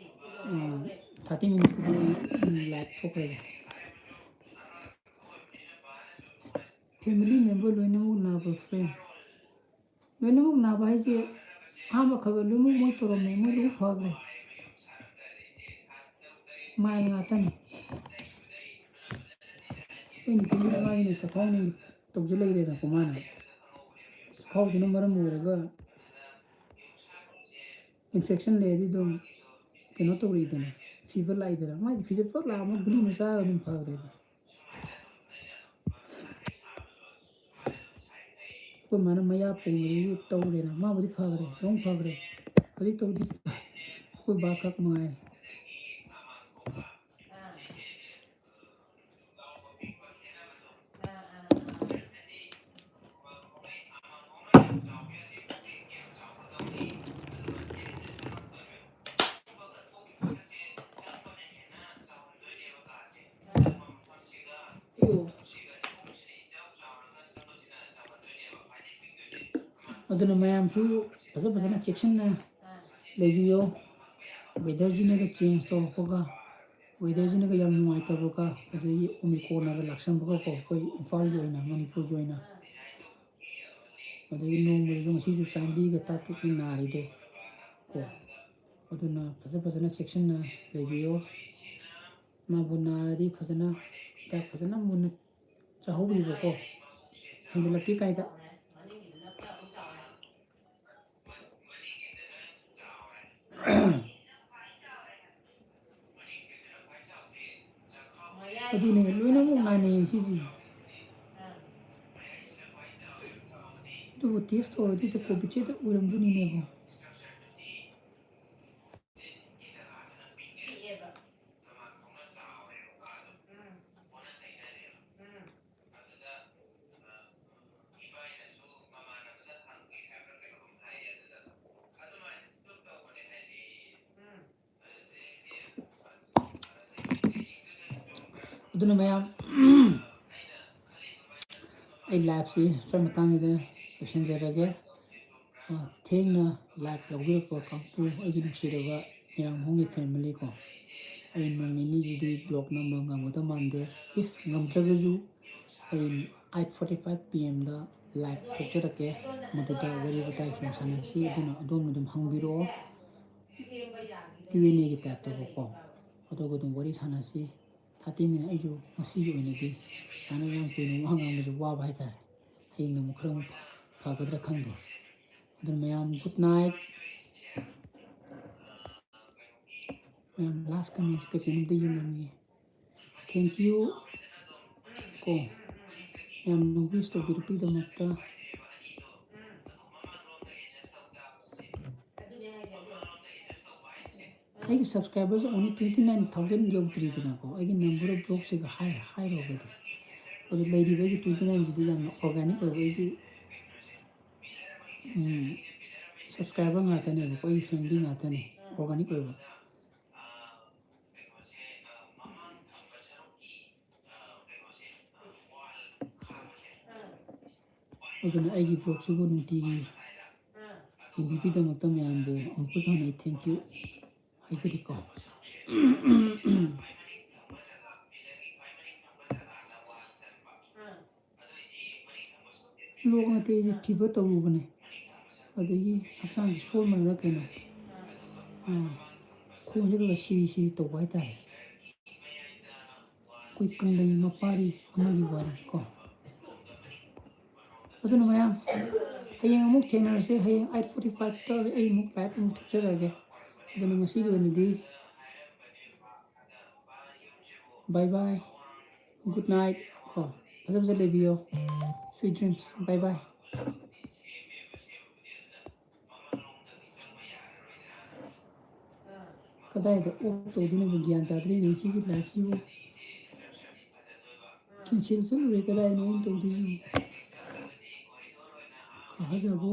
ꯑ, thirty minutesꯇꯗꯤ ꯑꯩ, ꯎꯝ, live ꯊꯣꯛꯈ꯭ꯔꯒꯦ꯫ Family member ꯂꯣꯏꯅꯃꯛ ꯅꯥꯕ꯭ꯔꯣ, friend? ꯂꯣꯏꯅꯃꯛ ꯅꯥꯕ ꯍꯥꯏꯁꯦ ꯑꯍꯥꯟꯕ ꯈꯔ ꯈꯔ ꯂꯣꯏꯅꯃꯛ ꯃꯣꯏ ꯇꯧꯔꯝꯃꯦ, ꯃꯣꯏ ꯂꯣꯏ ꯐꯈ꯭ꯔꯦ꯫ Mild ꯉꯥꯛꯇꯅꯤ꯫ ꯑꯩ ꯅꯨꯄꯤꯗꯨꯅ ꯃꯥꯒꯤꯅ ꯆꯈꯥꯎ ꯅꯨꯡ ꯇꯧꯖ ꯂꯩꯔꯦꯅꯀꯣ, ꯃꯥꯅ ꯆꯈꯥꯎꯗꯨꯅ ꯃꯔꯝ ꯑꯣꯏꯔꯒ infection ꯂꯩꯔꯗꯤ ꯑꯗꯨꯝ ꯀꯩꯅꯣ ꯇꯧꯔꯛꯏꯗꯅ, fever ꯂꯥꯛꯏꯗꯅ, ꯃꯥꯏꯗꯤ fever ꯄꯨꯂꯞ ꯂꯥꯛꯑꯃ ꯒꯨꯂꯤ ꯑꯃ ꯆꯥꯔꯒ ꯑꯗꯨꯝ ꯐꯈ꯭ꯔꯦꯗ꯫ ꯑꯩꯈꯣꯏ ꯃꯥꯅ ꯃꯌꯥ ꯄꯣꯝꯕꯗꯒꯤ ꯇꯧꯔꯦꯅ, ꯃꯥꯕꯨꯗꯤ ꯐꯈ꯭ꯔꯦ, ꯂꯣꯏ ꯐꯈ꯭ꯔꯦ꯫ ꯍꯧꯖꯤꯛ ꯇꯧꯗꯤ ꯑꯩꯈꯣꯏ ꯕꯥ ꯈꯛ ꯃꯉꯥꯏꯔꯦ꯫ ꯑꯗꯨꯅ ꯃꯌꯥꯝꯁꯨ ꯐꯖ ꯐꯖꯅ ꯆꯦꯛꯁꯤꯟꯅ ꯂꯩꯕꯤꯌꯣ꯫ ꯋꯦꯗꯔꯁꯤꯅꯒ ꯆꯦꯟꯖ ꯇꯧꯔꯛꯄꯒ, ꯋꯦꯗꯔꯁꯤꯅꯒ ꯌꯥꯝ ꯅꯨꯡꯉꯥꯏꯇꯕꯒ, ꯑꯗꯒꯤ ꯑꯣꯃꯤꯀ꯭ꯔꯣꯟꯅꯒ ꯂꯥꯛꯁꯟꯕꯒꯀꯣ, ꯑꯩꯈꯣꯏ ꯏꯝꯐꯥꯜꯒꯤ ꯑꯣꯏꯅ, ꯃꯅꯤꯄꯨꯔꯒꯤ ꯑꯣꯏꯅ꯫ ꯑꯗꯒꯤ ꯅꯣꯡꯃꯗꯁꯨ ꯉꯁꯤꯁꯨ ꯆꯥꯟꯗꯤꯒ ꯇꯥꯛꯄꯒꯤ ꯅꯥꯔꯤꯗꯣ ꯀꯣ꯫ ꯑꯗꯨꯅ ꯐꯖ ꯐꯖꯅ ꯆꯦꯛꯁꯤꯟꯅ ꯂꯩꯕꯤꯌꯣ꯫ ꯅꯥꯕꯨ ꯅꯥꯔꯗꯤ ꯐꯖꯅ ꯍꯤꯗꯥꯛ ꯐꯖꯅ ꯃꯨꯟꯅ ꯆꯥꯍꯧꯕꯤꯕꯀꯣ꯫ ꯍꯦꯟꯖꯤꯜꯂꯛꯇꯦ ꯀꯥꯏꯗ꯫ ꯑꯗꯨꯅꯦ, ꯂꯣꯏꯅꯃꯛ ꯅꯥꯅꯩꯌꯦ ꯁꯤꯁꯦ꯫ ꯑꯗꯨꯕꯨ ꯇꯦꯁ ꯇꯧꯔꯗꯤ ꯀꯣꯚꯤꯗꯁꯦ ꯍꯦꯛꯇ ꯑꯣꯏꯔꯝꯗꯣꯏꯅꯤꯅꯦꯀꯣ꯫ ꯑꯗꯨꯅ ꯃꯌꯥꯝ, ꯑꯩ ꯂꯥꯏꯐꯁꯤ ꯁ꯭ꯋꯥꯏ ꯃꯇꯥꯡꯁꯤꯗ ꯂꯣꯏꯁꯤꯟꯖꯔꯒꯦ꯫ ꯑ, ꯊꯦꯡꯅ ꯂꯥꯏꯐ ꯌꯥꯎꯕꯤꯔꯛꯄ ꯀꯥꯡꯕꯨ, ꯑꯩꯒꯤ ꯅꯨꯡꯁꯤꯔꯕ ꯃꯤꯔꯥꯡ ꯍꯣꯝꯒꯤ ꯐꯦꯃꯤꯂꯤ ꯀꯣ, ꯑꯩ ꯅꯣꯡ ꯅꯤꯅꯤꯁꯤꯗꯤ ꯕ꯭ꯂꯣꯛ ꯅꯝꯕ ꯉꯝꯒꯗꯕ ꯃꯥꯟꯗꯦ꯫ ꯏꯐ ꯉꯝꯗ꯭ꯔꯒꯁꯨ ꯑꯩ ꯑꯩꯠ ꯐꯣꯔꯇꯤ ꯐꯥꯏꯚ ꯄꯤ ꯑꯦꯝꯗ ꯂꯥꯏꯐ ꯊꯣꯛꯆꯔꯛꯀꯦ, ꯃꯗꯨꯗ ꯋꯥꯔꯤ ꯋꯥꯇꯥꯏ ꯁꯨꯝ ꯁꯥꯟꯅꯁꯤ꯫ ꯑꯗꯨꯅ ꯑꯗꯣꯝꯅ ꯑꯗꯨꯝ ꯍꯪꯕꯤꯔꯛꯑꯣ, ꯀ꯭ꯌꯨ ꯑꯦꯟ ꯑꯦꯒꯤ ꯇꯥꯏꯞꯇꯀꯣ, ꯑꯗꯨꯒ ꯑꯗꯨꯝ ꯋꯥꯔꯤ ꯁꯥꯟꯅꯁꯤ꯫ ꯊꯥꯔꯇꯤ ꯃꯤꯅꯤꯠ, ꯑꯩꯁꯨ ꯉꯁꯤꯒꯤ ꯑꯣꯏꯅꯗꯤ ꯁꯨꯃꯥꯏꯅ ꯌꯥꯝ ꯀꯨꯏꯅ ꯋꯥ ꯉꯥꯡꯕꯁꯦ ꯋꯥꯕ ꯍꯥꯏꯇꯥꯔꯦ꯫ ꯍꯌꯦꯡꯅ ꯑꯃꯨꯛ ꯈꯔ ꯑꯃꯨꯛ ꯐ-, ꯐꯒꯗ꯭ꯔꯥ ꯈꯪꯗꯦ꯫ ꯑꯗꯨꯅ ꯃꯌꯥꯝ good night꯫ ꯃꯌꯥꯝ ꯂꯥꯁ ꯀꯃꯦꯟꯁꯦ ꯀꯩ ꯀꯩꯅꯣ ꯑꯝꯇ ꯌꯦꯡꯉꯝꯒꯦ꯫ Thank you ꯀꯣ, ꯌꯥꯝꯅ ꯋꯤꯁ ꯇꯧꯕꯤꯔꯛꯄꯒꯤꯗꯃꯛꯇ꯫ ꯑꯩꯒꯤ subscriberꯁꯦ only twenty nine thousand ꯌꯧꯗ꯭ꯔꯤꯗꯅꯀꯣ, ꯑꯩꯒꯤ number of vlogsꯁꯤꯒ ꯍꯥꯏ ꯍꯥꯏꯔꯨꯔꯒꯗꯤ꯫ ꯑꯗꯨ ꯂꯩꯔꯤꯕ ꯑꯩꯒꯤ twenty nineꯁꯤꯗꯤ ꯌꯥꯝꯅ organic ꯑꯣꯏꯕ ꯑꯩꯒꯤ subscriber ꯉꯥꯛꯇꯅꯦꯕꯀꯣ, ꯑꯩꯒꯤ family ꯉꯥꯛꯇꯅꯦ organic ꯑꯣꯏꯕ꯫ ꯑꯗꯨꯅ ꯑꯩꯒꯤ vlogꯁꯤꯕꯨ ꯅꯨꯡꯇꯤꯒꯤ ꯌꯦꯡꯕꯤꯕꯒꯤꯗꯃꯛꯇ ꯃꯌꯥꯝꯕꯨ ꯑꯃꯨꯛꯀꯁꯨ ꯍꯟꯅ ꯑꯩ thank you ꯍꯥꯏꯖꯔꯤꯀꯣ꯫ ꯂꯣꯛ ꯅꯠꯇꯦ, ꯑꯩꯁꯦ fever ꯇꯧꯔꯨꯕꯅꯦ꯫ ꯑꯗꯒꯤ ꯍꯛꯆꯥꯡꯁꯦ ꯁꯣꯟꯕꯅꯔ ꯀꯩꯅꯣ, ꯑꯥ, ꯈꯣꯟꯁꯦ ꯈꯔ ꯁꯤꯔꯤ ꯁꯤꯔꯤ ꯇꯧꯕ ꯍꯥꯏꯇꯥꯔꯦ꯫ ꯑꯩꯈꯣꯏ ꯀꯪꯂꯩ ꯃꯄꯥꯔꯤ ꯑꯃꯒꯤ ꯋꯥꯔꯤ ꯀꯣ꯫ ꯑꯗꯨꯅ ꯃꯌꯥꯝ, ꯍꯌꯦꯡ ꯑꯃꯨꯛ ꯊꯦꯡꯅꯔꯁꯦ꯫ ꯍꯌꯦꯡ eight forty fiveꯇ ꯑꯩ ꯑꯃꯨꯛ live ꯑꯃꯨꯛ ꯊꯣꯛꯆꯔꯛꯑꯒꯦ꯫ ꯑꯗꯨꯅ ꯉꯁꯤꯒꯤ ꯑꯣꯏꯅꯗꯤ bye bye, good night ꯀꯣ꯫ ꯐꯖ ꯐꯖ ꯂꯩꯕꯤꯌꯣ, sweet dreams, bye bye꯫ ꯀꯗꯥꯏꯗ off ꯇꯧꯗꯣꯏꯅꯣꯕꯨ ꯒ꯭ꯌꯥꯟ ꯇꯥꯗ꯭ꯔꯦꯅꯦ ꯁꯤꯒꯤ liveꯁꯤꯕꯨ꯫ Cancel ꯆꯠꯂꯨꯔꯦ, ꯀꯗꯥꯏꯅꯣ ꯑꯩꯅ ꯇꯧꯗꯣꯏꯁꯤꯕꯨ? ꯀꯥꯖꯕꯣ꯫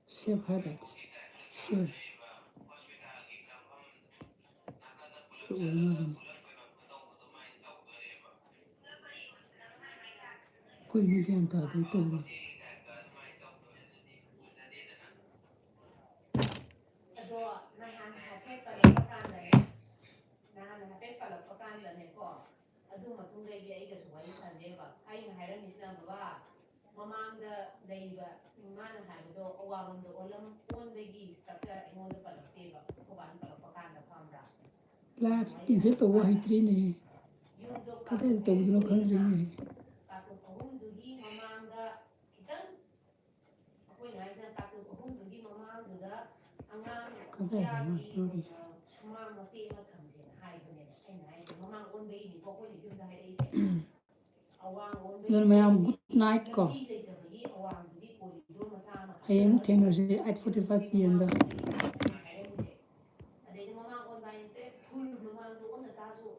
Save highlights. Sure. ꯁꯤ ꯑꯣꯏꯔ ꯃꯥꯜꯂꯦꯅꯦ꯫ ꯑꯩꯈꯣꯏꯅ ꯒ꯭ꯌꯥꯟ ꯇꯥꯗ꯭ꯔꯦ ꯇꯧꯔꯤꯁꯦ꯫ ꯑꯗꯣ ꯅꯍꯥꯟ ꯍꯥꯏꯐꯦꯠ ꯄꯜꯂꯛꯄ ꯀꯥꯟꯗꯅꯦ, ꯅꯍꯥꯟ ꯍꯥꯏꯐꯦꯠ ꯄꯜꯂꯛꯄ ꯀꯥꯟꯗꯅꯦꯀꯣ, ꯑꯗꯨ ꯃꯇꯨꯡꯗꯒꯤ ꯑꯩꯒꯁꯨ ꯋꯥꯔꯤ ꯁꯥꯟꯅꯗꯦꯕ꯫ ꯑꯩꯅ ꯍꯥꯏꯔꯝꯃꯤꯁꯤꯅ ꯕꯕꯥ, ꯃꯃꯥꯡꯗ ꯂꯩꯕ ꯃꯥꯅ ꯍꯥꯏꯕꯗꯣ ꯑꯋꯥꯡꯂꯣꯝꯗ ꯑꯣꯜꯂꯝ-, ꯑꯣꯟꯕꯒꯤ structure ꯑꯩꯉꯣꯟꯗ ꯄꯜꯂꯛꯇꯦꯕ꯫ ꯑꯩꯈꯣꯏ ꯕꯥꯅ ꯄꯜꯂꯛꯄ ꯀꯥꯟꯗ ꯈꯪꯕ꯭ꯔꯥ? Live cancel ꯇꯧꯕ ꯍꯩꯇ꯭ꯔꯤꯅꯦ꯫ ꯌꯨꯝꯗꯣ ꯀꯗꯥꯏꯗ ꯇꯧꯗꯣꯏꯅꯣ ꯈꯪꯗ꯭ꯔꯤꯅꯦ꯫ ꯀꯥꯡꯄꯣꯛ ꯑꯍꯨꯝꯗꯨꯒꯤ ꯃꯃꯥꯡꯗ ꯈꯤꯇꯪ, ꯑꯩꯈꯣꯏꯅ ꯍꯥꯏꯁꯤꯅ ꯀꯥꯡꯄꯣꯛ ꯑꯍꯨꯝꯗꯨꯒꯤ ꯃꯃꯥꯡꯗꯨꯗ ꯑꯉꯥꯡ ꯀꯗꯥꯏꯗꯅꯣ ꯌꯥꯒꯤ, ꯌꯥꯎꯔꯤꯁꯦ? ꯑ, ꯁꯨꯃꯥꯡ ꯃꯇꯦꯛ ꯑꯃ ꯊꯝꯁꯦꯅ ꯍꯥꯏꯕꯅꯦꯕ꯫ ꯑꯩꯅ ꯍꯥꯏꯁꯦ ꯃꯃꯥꯡ ꯑꯣꯟꯕꯒꯤꯅꯤꯀꯣ ꯑꯩꯈꯣꯏꯅ ꯌꯨꯝꯗ ꯍꯥꯏꯔꯛꯏꯁꯦ꯫ ꯑꯗꯨꯅ ꯃꯌꯥꯝ good night ꯀꯣ꯫ ꯍꯌꯦꯡ ꯑꯃꯨꯛ ꯊꯦꯡꯅꯔꯁꯤ eight forty five P M ꯗ꯫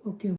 Okay,